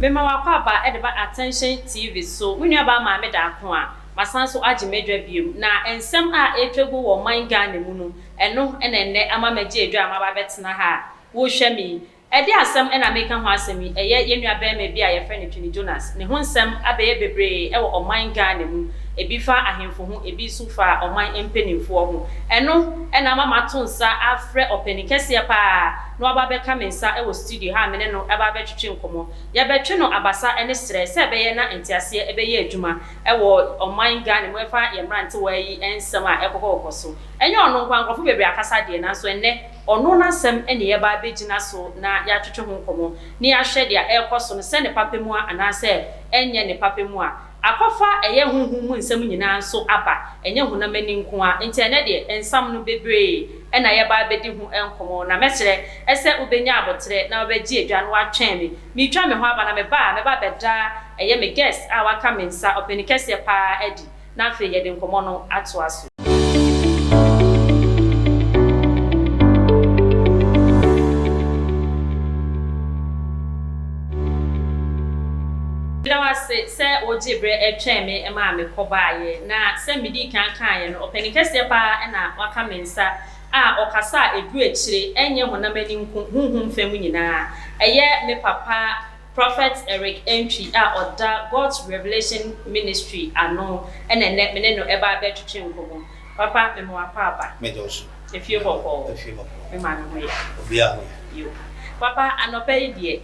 Mema w'akwaaba de ba Attention TV so, me nuabaa Maame Daako a masan so agye m'adwa biom. Na nsɛm a ɛretwa gu wɔ ɔman Ghana mu no, ɛno na ɛnnɛ ama magye adwa a maba abɛtena ha a worehwɛ me yi. Ɛdeɛn asɛm na mereka ho asɛm yi? Ɛyɛ yɛn nua barima bi a yɛfrɛ no Twene Jonas. Ne ho nsɛm abɛyɛ bebree wɔ ɔman Ghana mu. Ebi fa ahemfo ho, ebi nso fa ɔman mpanimfoɔ ho. Ɛno na ama mato nsa afrɛ ɔpanin kɛseɛ pa ara na waba abɛka me nsa wɔ studio ha a me ne no ba abɛtwetwe nkɔmmɔ. Yɛbɛtwe no abasa ne serɛ sɛ ɛbɛyɛ na nteaseɛ bɛyɛ adwuma wɔ ɔman Ghana mu ɛfa yɛn mmerantewa yi nsɛm a ɛkɔkɔkɔ so. Ɛnyɛ ɔno nko ara, nkurɔfo bebree akasa deɛ, nanso ɛnnɛ ɔno n'asɛm na yɛreba abɛgyina so na yɛatwetwe ho nkɔmmɔ na yɛahwɛ deɛ ɛrekɔ so no sɛ ne papa mu a anaasɛ ɛnyɛ ne papa mu a. Akɔfa ɛyɛ honhom mu nsɛm nyinaa nso aba, ɛnyɛ honam ani nko ara. Enti ɛnnɛ deɛ, nsɛm no bebree na yɛreba abɛdi ho nkɔmmɔ, na mɛsrɛ sɛ wobɛnya aboterɛ na wabɛgye adwa na woatwɛn me. Meretwa me ho aba, na meba a, mɛba abɛda ɛyɛ me guest a waka me nsa, ɔpanin kɛseɛ pa ara adi, na afei yɛde nkɔmmɔ no atoa so. Meda wo ase sɛ wogyee berɛ twɛn me maa mekɔbaeɛ. Na sɛ medii kan kaeɛ no, ɔpanin kɛseɛ pa ara na waka me nsa a ɔkasa a ɛduru akyire, ɛnyɛ honam ani nko, honhom fam nyinaa. Ɛyɛ me papa Prophet Eric Antwi a ɔda God's Revelation Ministry ano na ɛnnɛ me ne no ɛba abɛtwetwe nkɔmmɔ. Papa, mema wo akwaaba. Meda wo so. Efie bɔkɔɔ. Efie bɔkɔɔ. Me maame ho yɛ. Obiara ho yɛ. Yo. Papa, anɔpa yi deɛ,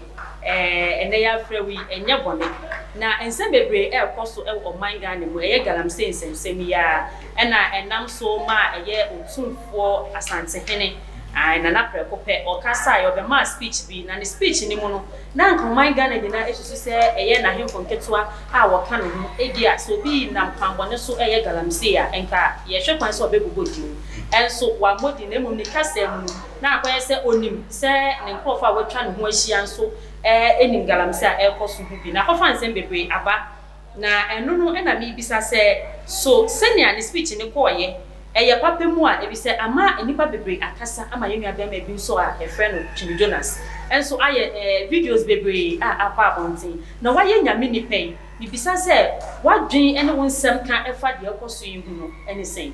ɛɛ, ɛnnɛ yɛafrɛ wo yi, ɛnyɛ bɔne. Na nsɛm bebree ɛrekɔ so wɔ ɔman Ghana mu, ɛyɛ galamsey nsɛmsɛm yi ara ɛna ɛnam so maa ɛyɛ Otumfoɔ Asantehene, ae, Nana Prɛko Pɛ, ɔkasaeɛ, ɔbɛmaa speech bi, na ne speech no mu no, Na anka ɔman Ghana nyinaa susu sɛ ɛyɛ n'ahemfo nketewa a wɔka ne ho. Ebia sɛ obi nam kwammɔne so reyɛ galamsey a, anka yɛhwɛ kwan sɛ ɔbɛbobɔ din. Nso wammɔ din, na mmom ne kasa mu no, na akɔyɛ sɛ onim sɛ ne nkurɔfo a wɔatwa ne ho ahyia nso nim galamsey a ɛrekɔ so ho bi. Na akɔfa nsɛm bebree aba. Na ɛno no na mebisa sɛ, so sɛnea ne speech no kɔeɛ, ɛyɛ papa mu a? Efisɛ ama nnipa bebree akasa ama yɛn nua barima bi nso a yɛfrɛ no Twene Jonas nso ayɛ videos bebree a akɔ abɔnten. Na wayɛ Nyame nipa yi, mebisa sɛ w'adwen ne wo nsɛm ka ɛfa deɛ ɛkɔ so yi ho no ne sɛn?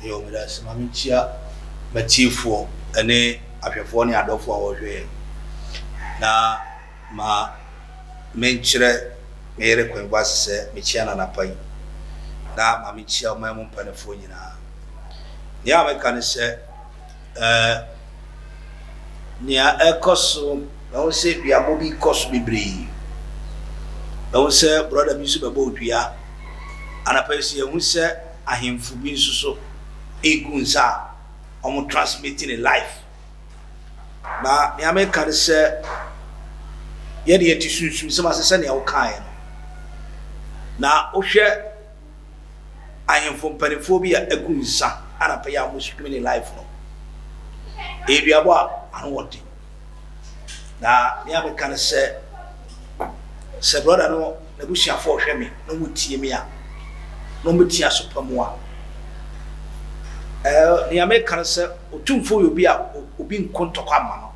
Yoh, meda ase. Ma menkyia m'atiefoɔ ne ahwɛfoɔ ne adɔfoɔ a wɔhwɛ yɛn. Na Ma menkyerɛ me yere kwan ase sɛ mekyia no anapa yi, na ma menkyia ɔman mu mpanimfoɔ nyinaa. Nea meka ne sɛ, ɛɛ, nea ɛkɔ so, mahu sɛ duabɔ bi kɔ so bebree. Mahu sɛ brɔda bi nso bɛbɔ dua. Anapa yi nso yɛhu sɛ ahemfo bi nso so egu nsa a wɔn transmit ne life. Na nea meka ne sɛ, yɛde yɛte sunsumsɛm ase sɛnea wokaeɛ no. Na wohwɛ ahemfo mpanimfoɔ bi a agu nsa anapa yi a wɔn ne life no, ɛyɛ duabɔ a ano wɔ den. Na nea meka ne sɛ, sɛ brɔda no n'abusuafoɔ hwɛ me na wɔtie me a, na wɔbɛtie aso pa mu a, ɛɛ nea meka ne sɛ, Otumfoɔ yɛ obi a obi nko ntɔkwa mma no.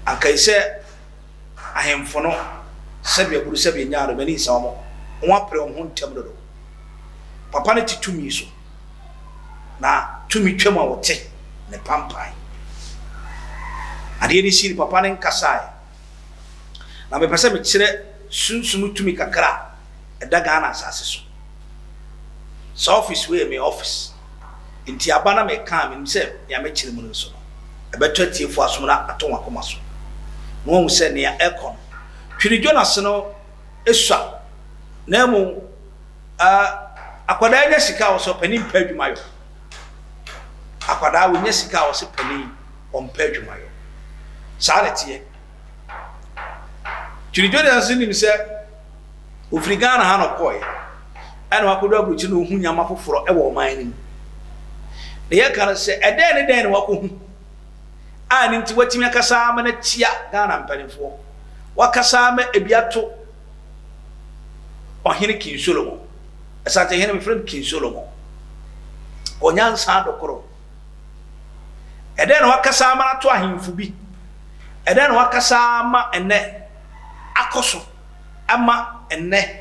Anka eye sɛ ahemfo no sɛbe aburu sɛbe nyaa no, m'ani nsa wɔn. Wɔapere wɔn ho ntɛm dodo. Papa no te tumi so, na tumi twam a ɔte ne pampan. Adeɛ no sii no, papa no nkasaeɛ. Na mepɛ sɛ mekyerɛ sunsum tumi kakra a ɛda Ghana asase so. Saa office wei yɛ me office. Nti aba na meka a, menim sɛ nea mɛkyerɛ mu no nso no, ɛbɛtɔ atiefo asom na atɔ wɔn akoma so. Na wɔahu sɛ nea ɛrekɔ no, Twene Jonas no sua, na mmom akwadaa nya sika a ɔsɛ ɔpanin mpɛ adwuma yɔ. Akwadaa wɔnya sika a ɔsɛ panin ɔmpɛ adwuma yɔ. Saa na ɛteɛ. Twene Jonas nso nim sɛ ofiri Ghana ha na ɔkɔɔeɛ ɛna wakɔdu aburokyire na ɔhu nneɛma foforɔ wɔ ɔman no mu. Na yɛka no sɛ ɛdɛn ne dɛn na wakɔhu a ne nti watumi akasa ama no atia Ghana mpanimfoɔ. Wakasa ama ebi ato ɔhene King Solomon. Asante hene mefrɛ no King Solomon. Ɔnyansa adokoro. Ɛdɛn na wakasa ama no ato ahemfo bi? Ɛdɛn na wakasa ama ɛnɛ akɔ so ama ɛnnɛ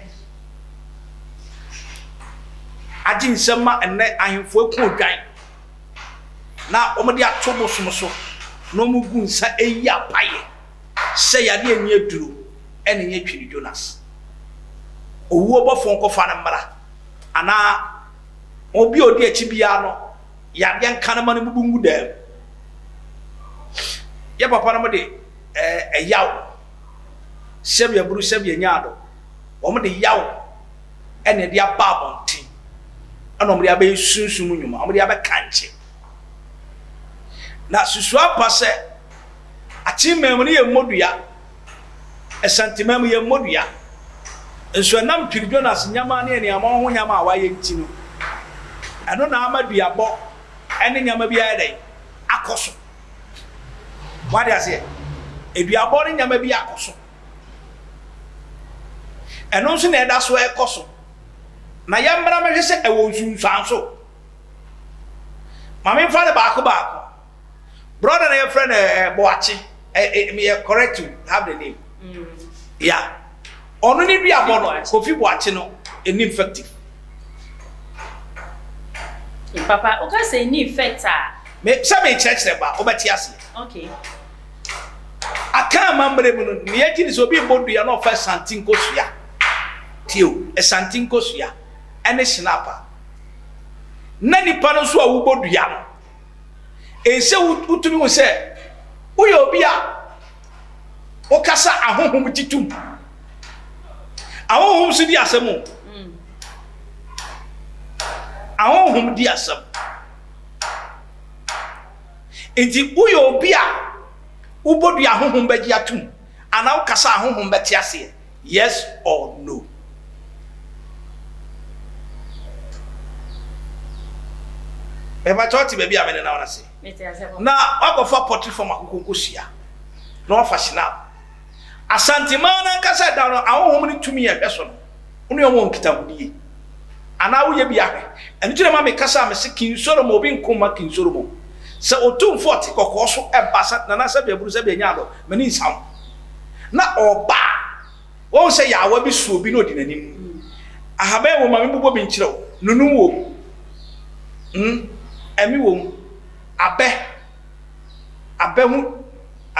agye nsam ma ɛnnɛ ahemfo aku odwan na wɔde ato bosom so na wɔgu nsa ayi apaeɛ sɛ yadeɛ nni aduro ɛna ɛnyɛ Twene Jonas. Owuo bɔfoɔ nkɔfa no mmra anaa obi a ɔdi akyi biara no yadeɛ nka no ma no mbubu ngu dan mu. Yɛ papa no mo de ɛyaw sɛbi aburu sɛbi anyaado wɔn de yaw ɛna ɛde aba abɔnten ɛna wɔn de abɛyɛ sunsum nnwuma wɔn de abɛkankye na susu apa sɛ akyemmaa mu no yɛ mmɔdua ɛsantemaa mu yɛ mmɔdua nso ɛnam Twiri Jonas nyama ne aniamɔ ho nyama a wayɛ nti no ɛno na ama duabɔ ɛne nyama bi ayɛ dɛn akɔ so. Wate aseɛ? Aduabɔ ne nneɛma bi akɔ so. Ɛno nso na ɛda so ɛkɔ so. Na yɛmmra mɛhwɛ sɛ ɛwɔ nsunsuanso. Ma memfa no baako baako. Brɔda na yɛfrɛ no eh, Boakye. Eh, eh, meyɛ correct to have the name. Mm. Yeah. Ɔno ne duabɔ no, Kofi Boakye no, ɛni effective. Papa, woka sɛ ɛni effect a. Me, sɛ mekyerɛkyerɛ ba, wobɛte aseɛ. Okay. Aka amammerɛ mu no, nea agye ne sɛ obi bɔ dua na ɔfa asante nkosua. Tie o, asante nkosua ɛne snap a. Na nipa no nso a wobɔ dua no, ɛnsɛ wotumi hu sɛ woyɛ obi a wokasa ahonhom gye tom. Ahonhom nso di asɛm o. Ahonhom di asɛm. Nti woyɛ obi a wobɔ dua ahonhom bɛgye atom anaa wokasa ahonhom bɛte aseɛ? Yes or no? Mepakyɛ wote baabi a menenam no ase? Na wakɔfa pɔtre fam akokɔ nkosua na wafa shinap. Asanteman no ankasa da no ahonhom no tumi a ɛhwɛ so no, wo ne wɔn wɔ nkitahodie anaa woyɛ bi ahwɛ. Ɛno nti na ɛma mekasa a mese King Solomon, obi nko mma King Solomon. Sɛ otumfoɔ ɔte kɔkɔɔ so ɛba sɛ Nana sɛbi aburu sɛbi anya adɔ, m'ani nsa wo. Na ɔba a, wahu sɛ yaawa bi so obi na ɔdi n'anim. Ahaban wɔ mu, ma me bobɔ bi nkyerɛ wo. Nunum wɔ mu, mm, ɛme wɔ mu, abɛ, abɛ ho,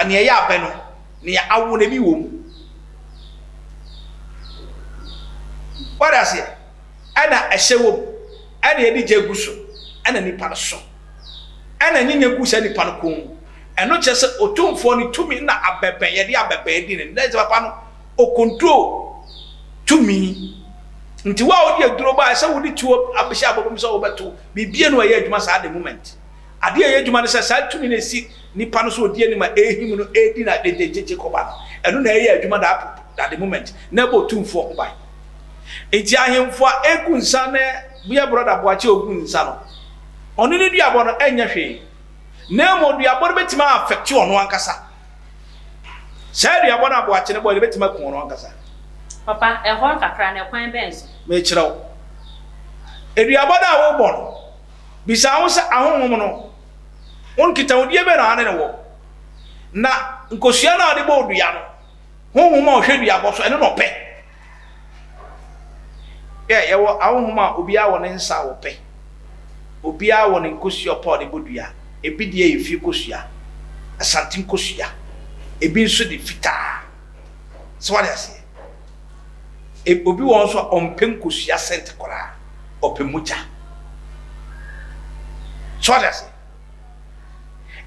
nea ɛyɛ abɛ no, nea awo no ebi wɔ mu. Wate aseɛ? Ɛna ɛhyɛ wɔ mu, ɛna yɛde gya gu so, ɛna nipa no so, ɛna nyinya gu saa nipa no kɔn mu. Ɛno kyerɛ sɛ Otumfoɔ no tumi na abɛbɛn, yɛde abɛbɛn di ne na sɛ papa no okontrol tumi. Nti wo a wode aduro ba ɛsɛ wode tuo abɛhyɛ abɔbɔ mu sɛ wobɛto biribi no ɛyɛ adwuma saa the moment. Adeɛ a ɛyɛ adwuma no sɛ saa tumi no ɛsi nipa no so ɔdi anim a ɛrehim no ɛredi na gyegyegye kɔba no, ɛno na ɛyɛ adwuma that the moment na ɛbɔ Otumfoɔ ho ban. Nti ahemfo a ɛgu nsa na yɛ brɔda Boakye a ɔgu nsa no, ɔno ne duabɔ no ɛnyɛ hwee. Na mmom duabɔ no bɛtumi a affect ɔno ankasa. Saa duabɔ no a Boakye no bɔe no bɛtumi aku ɔno ankasa. Papa, ɛhɔ kakra no, ɛkwan bɛn so? Mekyerɛ wo. Aduabɔ no a wobɔ no, bisa ho sɛ ahonhom no, wo nkitahodie bɛn na ɔne no wɔ? Na nkosua no a ɔde bɔɔ dua no, honhom a ɔhwɛ duabɔ so, ɛno na ɔpɛ. Yɛ, yɛwɔ ahonhom a obiara wɔ ne nsa a ɔpɛ. Obiara wɔ ne nkosua ɔpɛ a ɔde bɔ dua. Ebi deɛ yɛ fie kosua, Asante nkosua. Ebi nso de fitaa. So wate aseɛ? E, obi wɔ hɔ nso a ɔmpɛ nkosua scent koraa, ɔpɛ mogya. So wate aseɛ?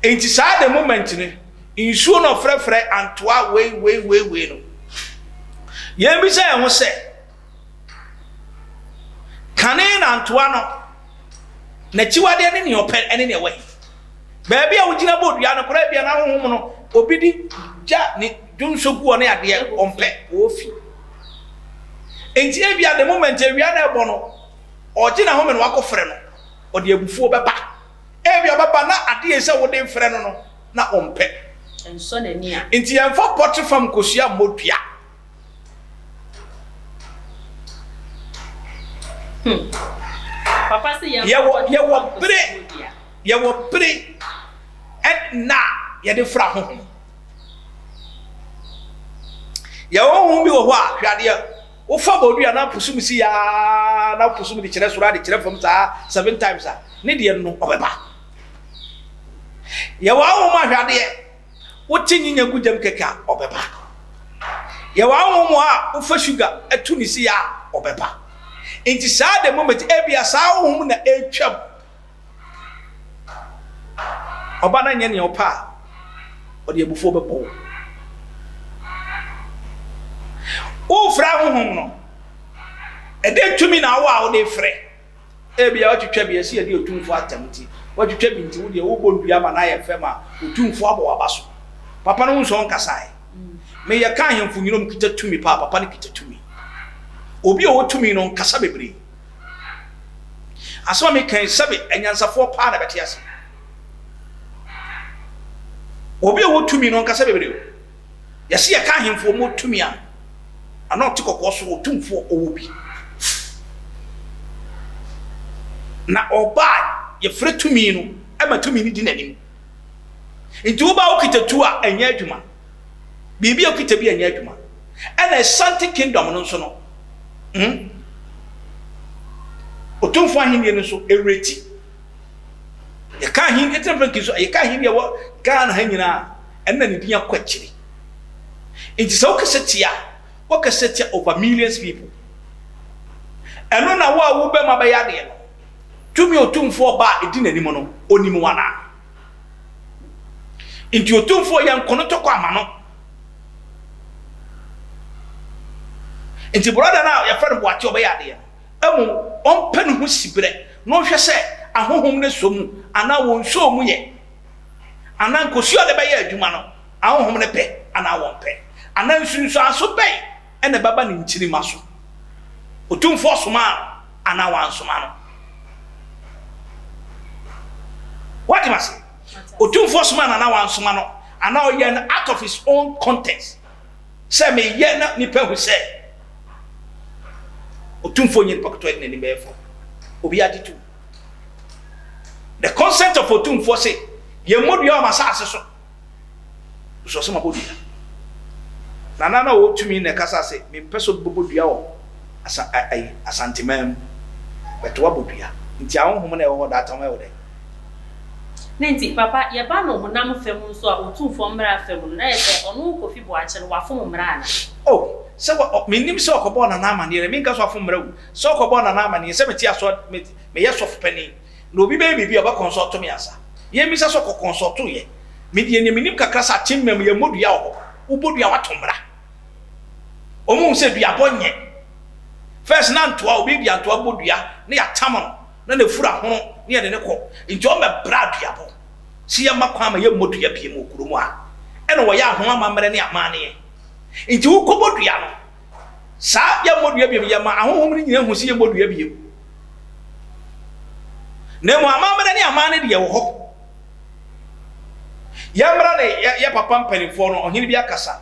Enti saa the moment no, nsuo na ɔfrɛfrɛ antoa wei wei wei wei no. Yɛn bisa yɛn ho sɛ, kane na antoa no, n'akyiwadeɛ ne nea ɔpɛ ne nea ɛwɔ he? Baabi a wogyina bɔ dua no koraa bia n'ahonhom no, obi de gya ne dwonsɔ gu ɔne adeɛ ɔmpɛ, ɔwɔ fi. Enti ebia the moment awia na ɛbɔ no, ɔgye n'ahome na wakɔfrɛ no, ɔde abufuo bɛba. Ebia ɔbɛba na adeɛ sɛ wode refrɛ no no, na ɔmpɛ. Ɛnsɔ n'ani a. Nti yɛmfa pɔtre fam nkosua mmɔ dua. Hmm. Papa se yɛmfa Yɛwɔ pɔtre yɛwɔ fam nkosua bere mmɔ dua. yɛwɔ bere ɛna a yɛde fra honhom. Yɛwɔ honhom bi wɔ hɔ a, hwɛ adeɛ, wofa bɔdua na woposo mu si aa na woposo mu de kyerɛ soro a de kyerɛ fam saa seven times a, ne deɛ no ɔbɛba. Yɛwɔ ahonhom a hwɛ adeɛ, wote nyinya gu gyam kɛkɛ a, ɔbɛba. Yɛwɔ ahonhom a wofa sugar to ne si a, ɔbɛba. Nti saa the moment ebia saa honhom na ɛretwam. Ɔba no nyɛ nea ɔpɛ a, ɔde abufuo bɛbɔ wo. Wofrɛ ahonhom no, ɛdɛn tumi na wowɔ a wode frɛ? Ebia woatwitwa bi, ɛsɛ yɛde otumfoɔ atɛm nti, woatwitwa bi nti wo deɛ wobɔ nnua ma no ayɛ fɛ ma otumfoɔ abɔ w'aba so. Papa no wo nso ɔnkasae. Me yɛka ahemfo nyina ɔmo kita tumi paa, papa no kita tumi. Obi a ɔwɔ tumi no ɔnkasa bebree. Asɛm a meka yi sɛbe anyansafoɔ paa na bɛte ase. Obi a ɔwɔ tumi no ɔnkasa bebree o. Yɛse yɛka ahemfo wɔn tumi a, ana ɔte kɔkɔɔ so otumfoɔ ɔwɔ bi. Na ɔba a yɛfrɛ tumi no ma tumi no di n'anim. Nti woba a wokita tuo a ɛnyɛ adwuma. Biribi a wokita bi ɛnyɛ adwuma. Ɛna Asante Kingdom no nso no, hmm, otumfoɔ ahenni no nso ɛreti. Yɛka ahenni, ɛtena fɛ nso, yɛka ahenni ɛwɔ Ghana ha nyinaa. Ɛno na ne din akɔ akyiri. Nti sɛ wokasa tia a, wokasa tia over millions people. Ɛno na wo a wo bɛma bɛyɛ adeɛ no, tumi a Otumfoɔ ba a ɛdi n'anim no, ɔnim wo anaa? Nti Otumfoɔ yɛ nkono tɔkɔ ama no. Nti brɔda no a yɛfrɛ no Boakye ɔbɛyɛ adeɛ no, mmom ɔmpɛ ne ho siberɛ na ɔnhwɛ sɛ ahonhom no sɔ mu anaa wɔnsɔɔ mu yɛ. Anaa nkosua a ɔde bɛyɛ adwuma no, ahonhom no pɛ anaa wɔmpɛ? Anaa nsunsuanso bɛn na ɛbɛba ne nkyirimma so? Otumfoɔ somaa no anaa wansoma no? Woate me ase? Otumfoɔ somaa no anaa wansoma no? Anaa ɔyɛɛ no out of his own context sɛ meyɛ na nipa hu sɛ Otumfoɔ nyɛ nipa ketewa de n'anim bɛyɛ fam. Obiara gye tom. The consent of Otumfoɔ se yɛmmɔ dua wɔ m'asase so. Nso ɔse mabɔ dua. Nana na ɔwɔ tumi na ɛkasa se mempɛ sɛ obi bɛbɔ dua wɔ asa ayi Asanteman mu. But wabɔ dua. Nti ahonhom na ɛwɔ hɔ that time ɛwɔ dɛn? Ne nti papa yɛba no honam fam nso a Otumfoɔ mmara fam no na yɛ sɛ ɔno Kofi Boakye no wafom mmara anaa? Oh sɛ wa ɔ mennim sɛ ɔkɔbɔɔ Nana amaneɛ deɛ menka sɛ wafom mmara o. Sɛ ɔkɔbɔɔ Nana amaneɛ sɛ mete asɔre me meyɛ sɔfo panin na obi bɛyɛ biribi a ɔbɛ kɔnsɔlto me ansa. Yɛmmisa sɛ ɔkɔ kɔnsɔlto yɛ. Me deɛ nea menim kakra sɛ akyemmam yɛmmɔ dua wɔ hɔ. Wobɔ dua a woato mmara. Wɔn hu sɛ duabɔ nyɛ. First na ntoa obi de antoa bɔ dua na yɛatam no na n'afuru ahono na yɛde no kɔ. Nti wɔn bɛ bra duabɔ. Sɛ yɛmma kwan ma yɛmmɔ dua biem wɔ kurom ha. Ɛna wɔyɛ aho amammerɛ ne amanneɛ. Nti wokɔbɔ dua no Saa yɛmmɔ dua biom, yɛma ahonhom no nyinaa hu sɛ yɛmmɔ dua biom. Na mmom amammerɛ ne amanne deɛ wɔ hɔ. Yɛmmra ne yɛ papa mpanimfoɔ no, ɔhene bi akasa.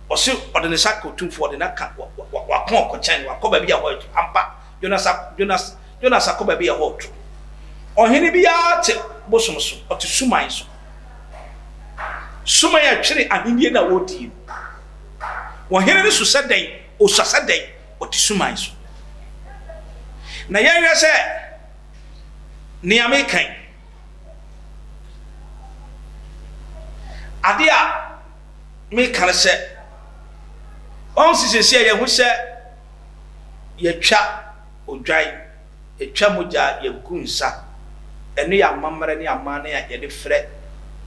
Ɔse ɔde ne nsa ka otumfoɔ, ɔde no aka, wako ɔkɔkyɛn, wakɔ baabi a ɛhɔ yɛ Ampa, Jonas, Jonas, Jonas akɔ baabi a ɛhɔ reto. Ɔhene biara te bosom so, ɔte suman so. Suman a ɛtwere ahennie no a wɔredie no. Ɔhene no so sɛ dɛn, ɔsua sɛ dɛn, ɔte suman so. Na yɛnhwɛ sɛ nea meka yi, ade a meka no sɛ, wɔn sisi a yɛhu sɛ yɛtwa odwan, yɛtwa mogya, yɛgu nsa. Ɛno yɛ amammerɛ ne amanne a yɛde frɛ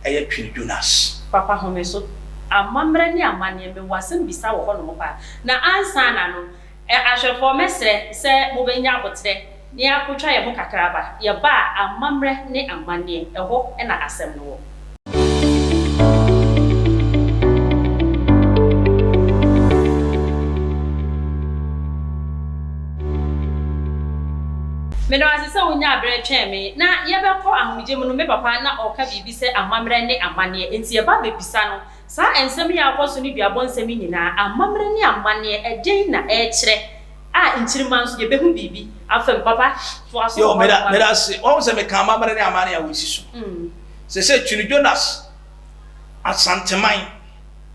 ɛyɛ Twene Jonas. Papa home so. Amammerɛ ne amanneɛ, mewɔ asɛm bisa wɔ hɔnom paa. Na ansa na no, ahwɛfoɔ mɛsrɛ sɛ mobɛnya aboterɛ na yɛakɔtwa yɛn ho kakra aba. Yɛba a, amammerɛ ne amanneɛ, ɛhɔ na asɛm no wɔ. Meda wo ase sɛ wunyaa bere twɛn me. Na yɛbɛkɔ ahomegye mu no, me papa na ɔreka biribi sɛ amammerɛ ne amanneɛ. Enti yɛba bebisa no, saa nsɛm yi a akɔ so ne duabɔ nsɛm yi nyinaa, amammerɛ ne amanneɛ, ɛdeɛn na ɛrekyerɛ? A nkyirimma nso, yɛbɛhu biribi afa mu. Papa, toa so Yo, wɔ hɔnom meda, ma me. meda ase. Wahu sɛ meka amammerɛ ne amanneɛ a wɔsi so. Seesei Twene Jonas Asanteman,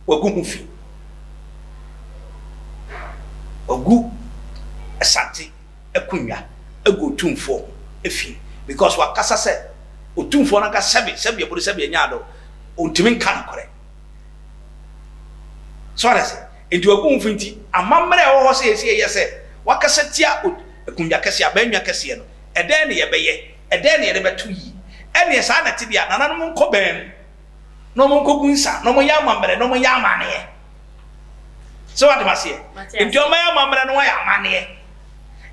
wagu ho fi. Wagu Asante akonnwa agu Otumfoɔ ho fi because wakasa sɛ Otumfoɔ no ankasa sɛbe sɛbe aburu sɛbe anya ado ɔntumi nka nokorɛ. So wate ase? Nti wagu ho fi nti amammerɛ a ɛwɔ hɔ sɛ yɛsi yɛyɛ sɛ wakasa tia akonnwa kɛseɛ abannwa kɛseɛ no ɛdɛn na yɛbɛyɛ? Ɛdɛn na yɛde bɛto yie? Ɛneɛ saa na ɛte deɛ a nananom nkɔ bɛn mu na wɔnkɔgu nsa na wɔnyɛ amammerɛ na wɔnyɛ amanneɛ. So wate maseɛ? Nti wɔbɛyɛ amammerɛ no wɔayɛ amanneɛ.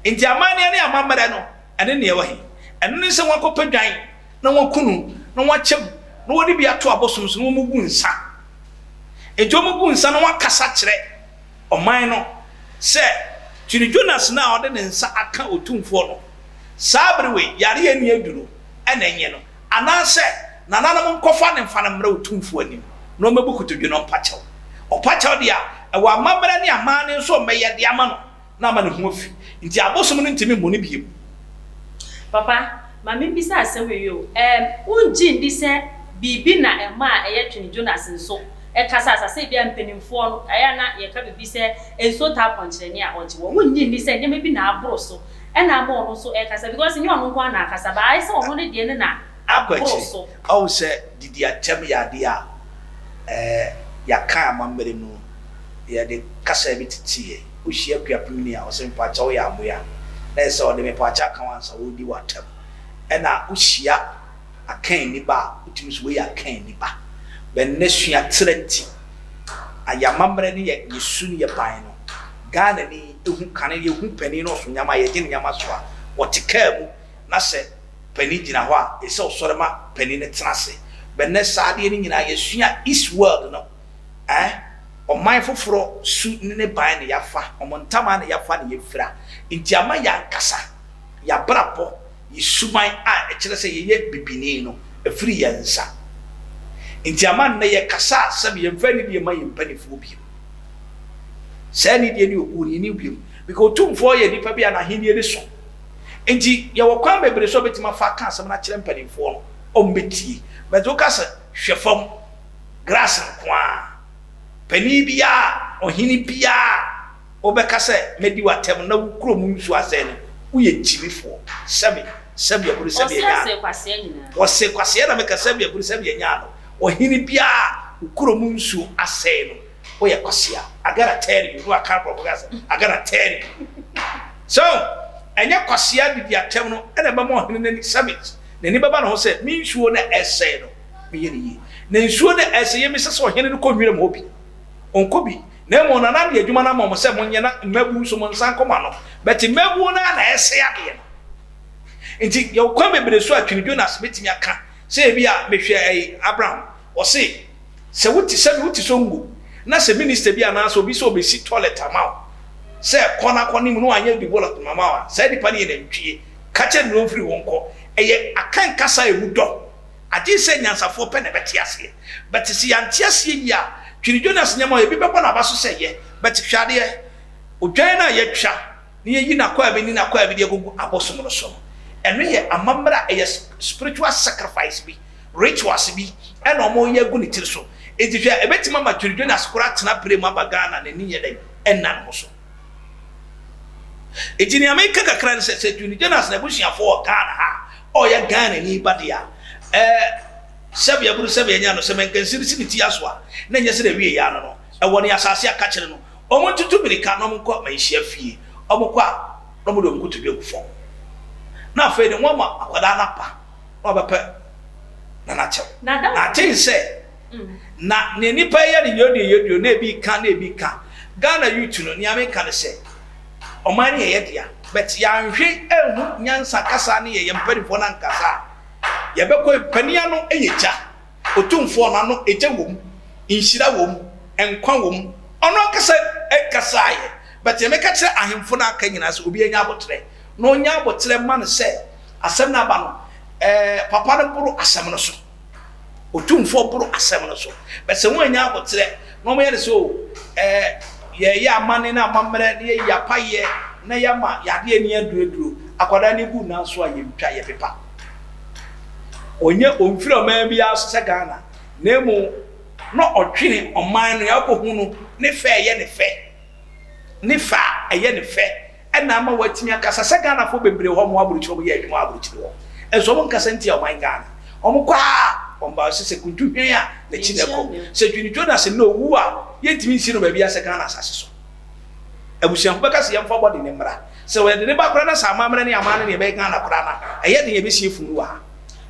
Nti amanneɛ ne amammerɛ no, ɛne neɛ ɛwɔ he? Ɛno ne sɛ wɔakɔpɛ dwan na wɔaku no na wɔakyɛ mu na wɔde bi ato abosom so na wɔgu nsa. Nti wɔgu nsa na wɔakasa kyerɛ ɔman no sɛ Twene Jonas no a ɔde ne nsa aka Otumfoɔ no, saa bere wei, yareɛ nni aduro na ɛnyɛ no. Anaasɛ nananom nkɔfa no mfa no mmra Otumfoɔ anim na ɔmmɛbu kotodwe na ɔmpa kyɛw. Ɔpa kyɛw deɛ a, ɛwɔ amammerɛ ne amanne nso a ɔmmɛyɛ de ama no na ama ne ho afi. Nti abosom no ntumi mmɔ no bio. Papa, ma mimmisa asɛm wei o, Ɛɛm, wongye nni sɛ biribi na ɛmaa ɛyɛ twene Jonas nso kasaa saa? Sɛ ebia mpanimfoɔ no, ɛyɛ a na yɛka biribi sɛ nsuo taa pɔnkyerɛne a ɔgye wɔ. Wonnye nni sɛ nneɛma bi na aboro so na ama ɔno nso rekasa? Because nyɛ ɔno nko ara na akasa, but ayɛ sɛ ɔno ne deɛ no na Akɔ aboro akyiri. so. Ɔhu sɛ didi atɛm yɛ adeɛ a ɛɛ yɛaka amammerɛ mu no, yɛde kasa bi tete yɛn. Wohyia Kuapemni a, ɔse mepaakyɛw woyɛ amoa. Na ɛsɛ sɛ ɔde mepaakyɛw aka wo ansa ɔredi wo atɛm. Ɛna wohyia Akanni ba a, wotumi sɛ wei yɛ Akanni ba. But nnɛ suaterɛ nti, yɛn amammerɛ ne yɛn su ne yɛn ban no, Ghanani hu kane, yɛhu panin na ɔso nneɛma a, yɛgye ne nneɛma so a, ɔte kaa mu na sɛ panin gyina hɔ a, ɛsɛ sɛ ɔsɔre ma panin no tena ase. But nnɛ saa adeɛ no nyinaa yɛasua East world no. Eh, ɔman foforɔ su ne ne ban na yɛafa, wɔn ntaman na yɛafa na yɛafira. Nti ama yɛn ankasa, yɛn abrabɔ, yɛn suban a ɛkyerɛ sɛ yɛyɛ bibini no, afiri yɛn nsa. Nti ama nnɛ yɛkasa a, sɛbe yɛmfa anidie mma yɛn mpaninfoɔ bio. Saa anidie ne obuo no, yɛnni bio. Because Otumfoɔ yɛ nipa bi a n'ahennie no so. Nti yɛwɔ kwan bebree so a wobɛtumi afa aka asɛm no akyerɛ mpaninfoɔ no, wɔbɛtie. But woka sɛ, hwɛ fam. Grass nko ara. Panin biara, ɔhene biara a wobɛka sɛ mɛdi w'atɛm na wo kurom nsuo asɛe no, woyɛ gyimifoɔ. Sɛbe, sɛbe aburu sɛbe anya ano. Ɔse kwasea nyinaa. Ɔse kwasea na meka sɛbe aburu sɛbe anya ano. Ɔhene biara a wo kurom nsuo asɛe no, woyɛ kwasea. I gotta tell you, na waka aborɔfo kasa, I gotta tell you. So, ɛnyɛ kwasea didi atɛm no na ɛbɛma ɔhene no ani, sɛbe, n'ani bɛba ne ho sɛ me nsuo na ɛresɛe no. Meyɛ no yie. Na nsuo no a ɛsɛ yɛ misa sɛ ɔhene no kɔ nwiram hɔ bi. Ɔnkɔ bi. Na mmom Nana de adwuma no ama wɔn sɛ monyɛ na mmabuo nso monsan nkɔ mo ano. But mmabuo no ara na ɛsɛe adeɛ no. Nti yɛwɔ kwan bebree so a Twene Jonas bɛtumi aka sɛ ebi a mehwɛ ɛyi Abraham ɔse sɛ wote sɛbi wote Songo na sɛ minister bi anaasɛ obi sɛ ɔbɛsi toilet ama wo sɛ kɔ na kɔ ne mu na wanyɛ development ama wo a saa nipa no yɛ nantwie ka kyerɛ no na ɔmfiri hɔ nkɔ. Ɛyɛ Akan kasa a ɛmu dɔ. Agye sɛ nyansafoɔ pɛ na ɛbɛte aseɛ. But sɛ yɛante aseɛ yie a, Twene Jonas nneɛma a ebi bɛbɔ n'aba so sɛ yɛ. But hwɛ adeɛ, odwan no a yɛatwa na yɛyi n'akwaa bi ne n'akwaa bi de agugu abosom no so no, ɛno yɛ amammerɛ a ɛyɛ spiritual sacrifice bi, rituals bi ɛna wɔreyɛ agu ne tiri so. Enti hwɛ, ɛbɛtumi ama Twene Jonas koraa atena pire mu aba Ghana n'ani nyɛ dɛn? Ɛnna ne ho so. Enti nea meka kakra ne sɛ, sɛ Twene Jonas n'abusuafoɔ wɔ Ghana ha a, ɔyɛ Ghanani ba deɛ a, ɛɛ, sɛbe aburu sɛbe anya no, sɛ mankansiri si ne ti aso a, na ɛnyɛ sɛ n'awieeɛ ano no, ɛwɔ ne asase a ka kyerɛ no, wɔntutu mmirika na wɔnkɔ manhyia fie, wɔkɔ a, na wɔde wɔn nkotodwe agu fam. Na afei de, wɔama akwadaa no aba na wabɛpɛ Nana kyɛw. Na aten sɛ, na nea nnipa yɛ no yɛ deɛ yɛ deɛ, na ebi ka na ebi ka. Ghana youth no, nea meka ne sɛ, Ɔman no yɛ yɛ dea but yɛanhwe anhu nyansa kasa ne yɛ yɛn mpaninfoɔ no ankasa a yɛbɛkɔ mpanin ano yɛ gya Otumfoɔ no ano egya wom nhyira wom nkwa wom ɔno ankasa kasaeɛ but deɛ meka kyerɛ ahemfo no aka nyinaa sɛ obiara nya aboterɛ na ɔnya aboterɛ ma no sɛ asɛm no aba no ɛɛ papa no boro asɛm no so. Otumfoɔ boro asɛm no so. But sɛ wɔannya aboterɛ na wɔyɛ no sɛ o, ɛɛ, yɛreyɛ amanne ne amammerɛ na yɛayi apayeɛ na yɛama yɛn adeɛ ani aduraduro, akwadaa no gu nan so a yɛntwa, yɛpepa. Ɔnyɛ, ɔmfiri ɔman biara so sɛ Ghana, na mmom na ɔdwene ɔman no, yɛakɔhu no, ne fɛ yɛ ne fɛ. Ne fɛ a ɛyɛ ne fɛ na ama watumi akasa sɛ Ghanafoɔ bebree wɔ hɔ a wɔwɔ aburokyire a wɔyɛ adwuma wɔ aburokyire hɔ nso wɔn nkasa ntia ɔman Ghana. Wɔn kɔ a wɔn ba sɛ sɛ kuntu hwɛn a n'akyi na ɛkɔ. Sɛ Twene Jonas nnɛ owu a yɛntumi nsi no baabiara sɛ Ghana asase so. Abusuafo bɛka sɛ yɛmfa body no mmra. Sɛ wɔde no ba koraa na sɛ amammerɛ ne amanne na ɛbɛyɛ Ghana koraa no a, ɛyɛ den yɛbɛsie funu no wɔ ha.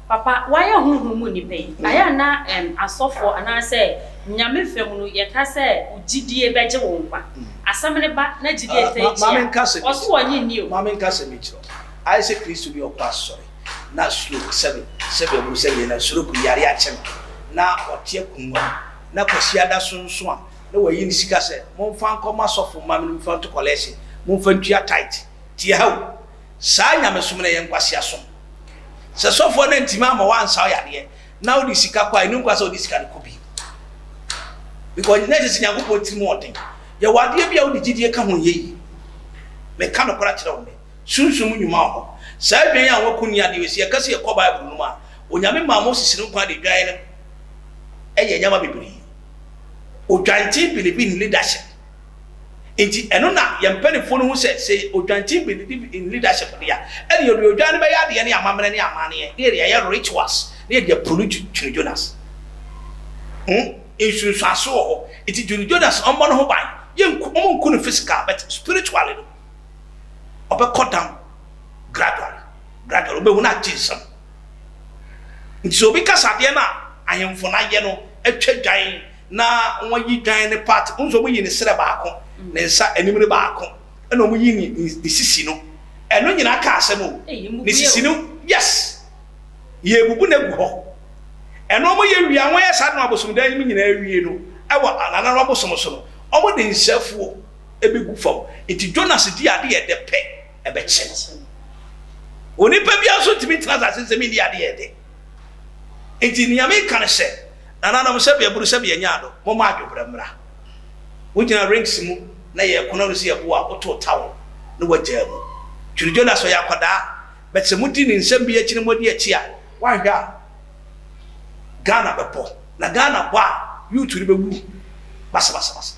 Papa, wayɛ honhom mu nipa yi, ayɛ a na ɛm asɔfoɔ anaasɛ Nyame fɛ mu no yɛka sɛ wo gyidie bɛgye wo nkwa. Asɛm no ba na gyidie ntaa akyi a, ɔse wɔnnye nni o. Ma menka asɛm bi nkyerɛ wo. Ayɛ sɛ Kristoni a ɔkɔ asɔre na stroke, sɛbe, sɛbe aburu sɛbe yɛ na stroke yare akye no na ɔte akongua mu na Kwasiada so nso a na wayi ne sika sɛ momfa nkɔma sɔfo mma me no mfa nto kɔlɛhye, momfa ntua tithe. Tie ha o, saa nyamesom no ɛyɛ nkwaseasom. Sɛ sɔfoɔ no antumi amma woansa wo yadeɛ na wode sika kɔ a, ɛnni nkwa sɛ wode sika no kɔ bio. Because na ɛsɛ sɛ Nyankopɔn tirim ɔden. Yɛwɔ adeɛ bi a wode gyidie ka ho nyɛ yie. Meka nokorɛ akyerɛ wo nnɛ. Sunsum nnwuma wɔ hɔ. Saa dwan a wɔko nni adeɛ wei, sɛ yɛka sɛ yɛkɔ Bible no mu a, Onyame maa Moses no kwan de dwan no yɛ nneɛma bebree. Odwanten believe in leadership. Nti ɛno na yɛn mpanimfoɔ no hu sɛ, sɛ odwanten believe in leadership deɛ a, ɛne yɛde odwan no bɛyɛ adeɛ ne amammerɛ ne amanneɛ, ne yɛde ayɛ rituals, ne yɛde aprolu Twene Jonas. Hmm? Nsunsuanso wɔ hɔ. Nti Twene Jonas ɔmmɔ ne ho ban. Yɛnku, wɔn nku no physical, but spiritually no, ɔbɛkɔ down gradually, gradually, wobɛhu no agye nsam. Nti sɛ obi kasa adeɛ no a ahemfo no ayɛ no atwa dwan na wɔayi dwan no part, wohu sɛ wɔyi ne serɛ baako, ne nsa anim no baako, ɛna wɔyi ne ne sisi no. Ɛno nyinaa ka asɛm o. Ne sisi no, yes, yɛbubu no agu hɔ. Ɛno wɔyɛ wie a, wɔyɛ saa de no abosomdan no mu nyinaa wie no, ɛwɔ anananom abosom so no, wɔde nsafuo ɛbɛgu fam. Nti Jonas di ade yɛ dɛ pɛ, ɛbɛkye no. Onipa biara nso ntumi ntena asase sɛ menni ade yɛ dɛ. Nti nea meka ne sɛ, nananom, sɛbe aburu sɛbe anya ado, momma adwobrɛ mmra. Wogyina rings mu na yɛreko na wone sɛ yɛbo a, wotow towel na woagyaa mu. Twene Jonas ɔyɛ akwadaa, but sɛ modi ne nsɛm bi akyi na moadi akyi a, woanhwɛ a Ghana bɛbɔ. Na Ghana bɔ a, youth no bɛwu basabasabasa.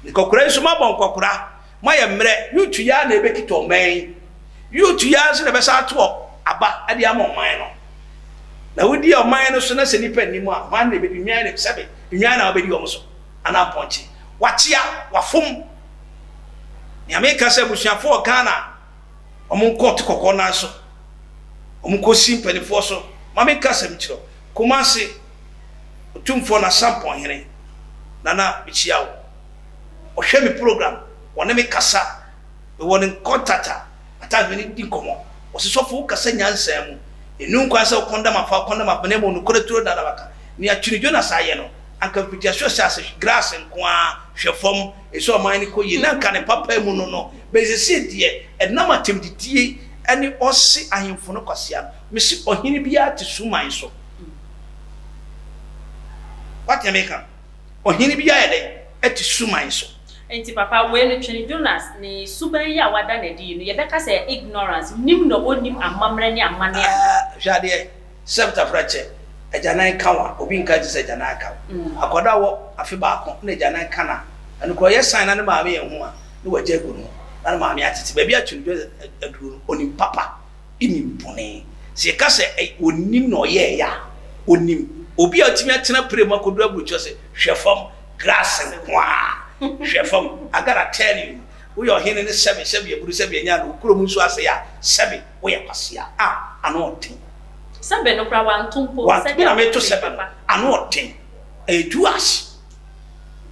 Nkɔkora yi nso moabɔ nkɔkora, moayɛ mmerɛ, youth yi ara na ɛbɛkita ɔman yi. Youth yi ara nso na ɛbɛsan ato aba de ama ɔman no. Na wodi ɔman no so na sɛ nnipa nni mu a, hwan na ɛbɛdi? Nnwan na, sɛbe, nnwan na wɔbɛdi wɔn so anaa mpɔnkye? Wakyea, wafom. Nea meka sɛ abusuafoɔ wɔ Ghana a, wɔn nkɔ ɔte kɔkɔɔ nan so, wɔn nkɔsi mpanimfoɔ so. Ma menka asɛm nkyerɛ wo. Kumasi, Otumfoɔ Nasampɔnhene, Nana, mekyia wo. Ɔhwɛ me program, ɔne me kasa, mewɔ ne contact a, at times me ne no di nkɔmmɔ. Ɔse, Sɔfo, wo kasa nyansa mu. Ɛnni kwan sɛ wo condemn afa, wo condemn afa, na mmom nokorɛ turo na na waka. Nea Twene Jonas ayɛ no, anka mfitiaseɛ ɔhyɛ ase grass nko ara, hwɛ fam, ɛsɛ ɔman no kɔ yie, na anka ne papa mu no no, but seesei deɛ, ɛnam atɛmdidie ne ɔse ahemfo no kwasea no, mese ɔhene biara te suman so. Wate nea meka no? Ɔhene bi ayɛ dɛn? Ɛte suman so. Enti papa, wei no twene Jonas ne suban yi a wada no adi yi no, yɛbɛka sɛ ɛyɛ ignorance, nim na ɔnnim amammerɛ ne amanneɛ anaa? Ah, hwɛ adeɛ, sɛ tafrakyɛ, agyanan ka wo a, obi nka nkyerɛ sɛ agyanan aka wo. Akwadaa a ɔwɔ afe baako na agyanan ka no a, ɛno koraa ɔyɛ sign na ne maame anhu a, na wagya agu ne ho, na ne maame atete. Baabi a twene Jonas aduru no, ɔnim papa. nim bɔne. Sɛ yɛka sɛ ɔnnim na ɔyɛeɛ a, ɔnim. Obi a ɔtumi atena pire mu akɔduru aburokyire sɛ, hwɛ fam, grass nko ara, hwɛ fam. I gotta tell you, woyɛ ɔhene ne sɛbe, sɛbe aburu, sɛbe anya no, wo kurom nso asɛe a, sɛbe woyɛ kwasea. Ah, ano ɔden. Sɛbe no koraa wanto mpo, sɛdeɛ Me na meto sɛbe no, ano ɔden. Ɛyɛ too harsh.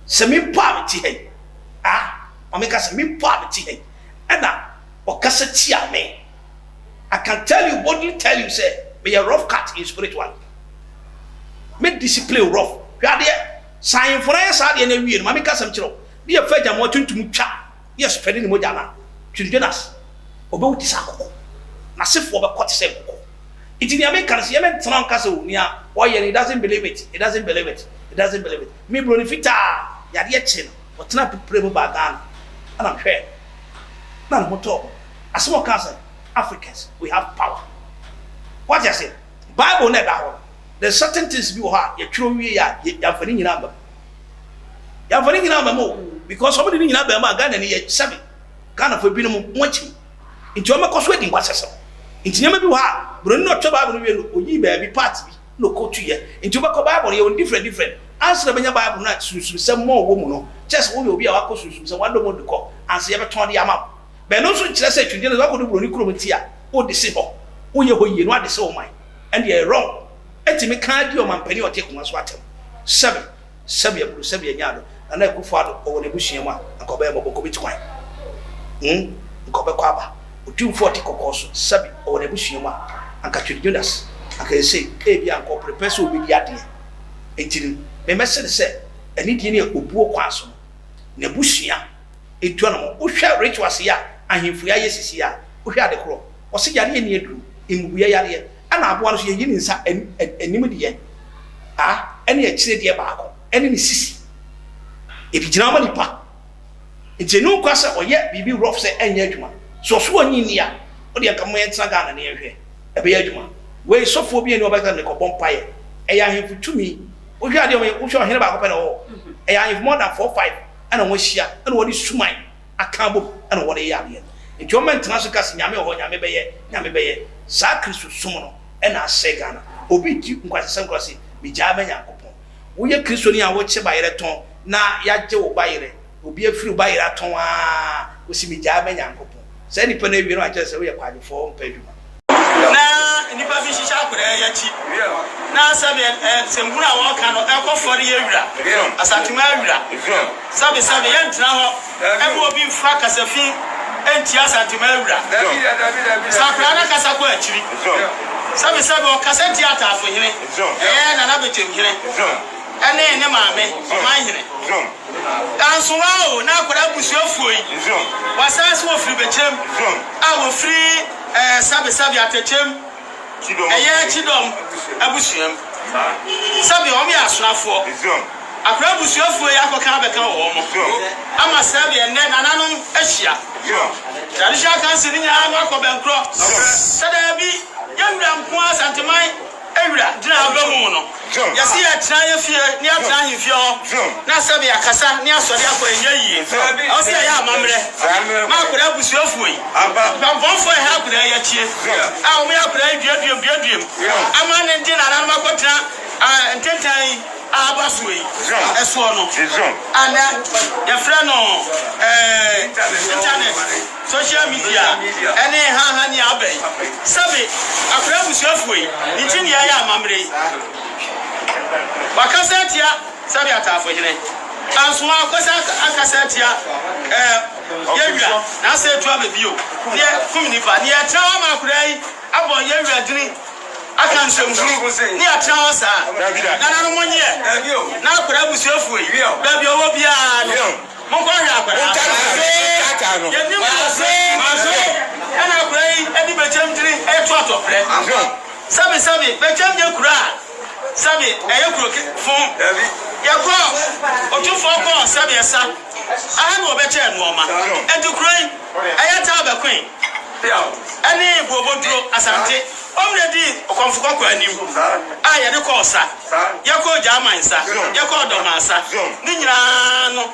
Sɛ me mpo a mete ha yi, ah, ma menka sɛ me mpo a mete ha yi, ɛna ɔkasa tia me. I can tell you boldly tell you sɛ meyɛ rough cut in spiritual. Me discipline rough. Hwɛ adeɛ, sɛ ahemfo no ayɛ saa adeɛ no awie no, ma menka asɛm kyerɛ wo, ne yɛfa agyamoa tuntum twa ne yɛ spread ne mogya no a, Twene Jonas, ɔbɛwu te sɛ akokɔ. N'asefoɔ bɛkɔ te sɛ nkokɔ. Nti nea meka no sɛ yɛmɛntena hɔ nka sɛ o nea ɔyɛ no he doesn't believe it, he doesn't believe it, he doesn't believe it. Me broni fitaa, yadeɛ kye no, ɔtena pepere mu baa Ghana, ɛna mehwɛɛ no. Na ne ho tɔɔ no. Asɛm a ɔkaa sɛ, Africans, we have power. Wate aseɛ? Bible no a ɛda hɔ no, there's certain things bi wɔ hɔ a yɛtwerɛ wie a, yɛamfa ne nyinaa amma mu. Yɛamfa ne nyinaa amma mu o. Because wɔde ne nyinaa baa mu a, Ghana ni yɛ sɛbe. Ghanafoɔ binom wɔn akyi. Nti wɔbɛkɔ so adi nkwaseasɛm. Nti nneɛma bi wɔ hɔ a, buroni no a ɔtwerɛ Bible no wie no, ɔyii baabi, part bi, na ɔkɔtuiɛ. Nti wobɛkɔ Bible no, yɛwɔ no different different. Ansa na wobɛnya Bible no a sunsumsɛm more wɔ mu no, kyerɛ sɛ woyɛ obi a wakɔ sunsumsɛm, wadɔ mu dekɔ, ansa yɛbɛtɔn de ama wo. But ɛno nso nkyerɛ sɛ twene no sɛ woakɔdu buroni kurom nti a, wode se hɔ, woyɛ hɔ yie na woade se wo man. Ɛndeɛ ɛyɛ wrong. Ɛtumi ka di ɔmanpanin a ɔte akonnwa so atɛm. Sɛbe. Sɛbi aburu sɛbi anya ado Nana Akufo Addo ɔwɔ n'abusua mu a anka ɔbɛyɛ mmɔbɔ nka ɔbɛtu kwan hmm nka ɔbɛkɔ aba Otumfoɔ a ɔte kɔkɔɔ so sɛbi ɔwɔ n'abusua mu a anka Twene Jonas anka ɛsei ebia anka ɔpere pɛ sɛ ɔbɛdi adeɛ Enti no me mɛse no sɛ anidie ne obuo kwan so no n'abusua ntu anamɔ Wohwɛ rituals yi a ahemfo yi ayɛ sisi a wohwɛ ade korɔ Ɔse yareɛ nni aduro mmubuiɛ yareɛ Ɛna aboa no nso yɛyi ne nsa anim deɛ a ɛne akyire deɛ baako ɛne ne sisi. Ebi gyina hɔ ma nipa. Nti ɛni nkwa sɛ ɔyɛ biribi rough sɛ ɛnyɛ adwuma. Sɛ ɔso ɔnyi nni a, wodeɛ nka momma yɛntena Ghana na yɛnhwɛ. Ɛbɛyɛ adwuma. Wei sɔfoɔ bi ani ɔbɛka sɛ mekɔbɔ mpaeɛ. Ɛyɛ ahemfo tumi. Wohwɛ adeɛ a wohwɛ ɔhene baako pɛ na ɛwɔ hɔ. Ɛyɛ ahemfo more than four five ɛna wɔahyia ɛna wɔde suman aka abom na wɔde yɛ adeɛ no. Nti wɔn ntena so nka sɛ Nyame wɔ hɔ, Nyame bɛyɛ, Nyame bɛyɛ. Saa Kristo som no na asɛe Ghana. Obi di nkwasasɛm koraa se megyaa ma Nyankopɔn. Woyɛ Kristoni a wokye bayerɛ tɔn na yagye wo bayerɛ, obi afiri wo bayerɛ atɔn aa wose megyaa ma Nyankopɔn. Saa nipa no awie no wakyerɛ sɛ woyɛ kwadwofoɔ wompɛ adwuma. Na nnipa bi hyehyɛ akwadaa yi akyi, na sɛdeɛ nsɛmhunu a wɔreka no ɛkɔ fɔre yɛ wira, Asanteman wira. Sɛbe sɛbe yɛntena hɔ ɛma obi mfa kasafi ntia Asanteman wura. Sɛ akwadaa no akasa kɔ akyiri. Sɛbe sɛbe ɔkasa tia Ataafo hene, ɛyɛ Nana Bekyem hene ɛne ne maame Ɔman hene. Dansowa o, na akwadaa abusuafoɔ yi, wɔasan se wɔfiri Bekyem a wɔfiri sɛbe sɛbe Atɛkyem. Ɛyɛ Kyidɔm abusua mu. Sɛdeɛ wɔn yɛ asonafoɔ. Akora abusuafoɔ yi akɔka abɛka wɔn ama sɛdeɛ nnɛ nananom ahyia. Traditional council no nyinaa no akɔ bɛnkorɔ sɛ daabi yɛn wura nko ara Asanteman wura gyina aba mu no. Yɛse yɛtena yɛ fie ne yɛatena ahemfie hɔ na sɛbe yɛakasa ne yɛasɔre akɔ ɛnyɛ yie. Ɛwɔ sɛ yɛyɛ amammerɛ ma akwadaa abusuafoɔ yi. Mpampɔnfoɔ a ɛha akwadaa yi akyie a wɔyɛ akwadaa yi duaduam duaduam ama ne de nananom akɔtena ntentan yi a aba soɔ yi soɔ no a nnɛ yɛfrɛ no internet. Social media ne haha ni aba yi. Sɛbe akora abusuafoɔ yi ne nti ne yɛyɛ amammerɛ yi. Wakasa atia sɛbe ataafo hene. Anso akɔsa akasa atia eh, yɛwura na asɛ etu aba bio ne yɛ kum nipa ne yɛtena hɔ ama akora yi abɔ yɛwura dini aka nsɛmhunu ne yɛtena hɔ saa. Nananom monyeɛ na akora abusuafoɔ yi baabi ɔwɔ biara no. Monkɔhwɛ akwadaa no. Yɛnim no sɛ ɛna akwadaa yi de bɛkyɛm tiri reto atɔprɛ. Sɛbe sɛbe bɛkyɛm nyɛ kuro a sɛbe ɛyɛ kuro fo. Yɛkɔ otumfoɔ kɔɔ sɛbe ɛsa aha na wɔbɛkyɛɛ nnoɔma. Enti kuro yi ɛyɛ taa bɛkoe ɛne Booboduro Asante. Wɔn na ɛdii Ɔkɔmfo Kɔkɔɔ anim a yɛde kɔɔ sa. Yɛkɔɔ Gyaman sa, yɛkɔɔ Dɔmaa sa, ne nyinaa no,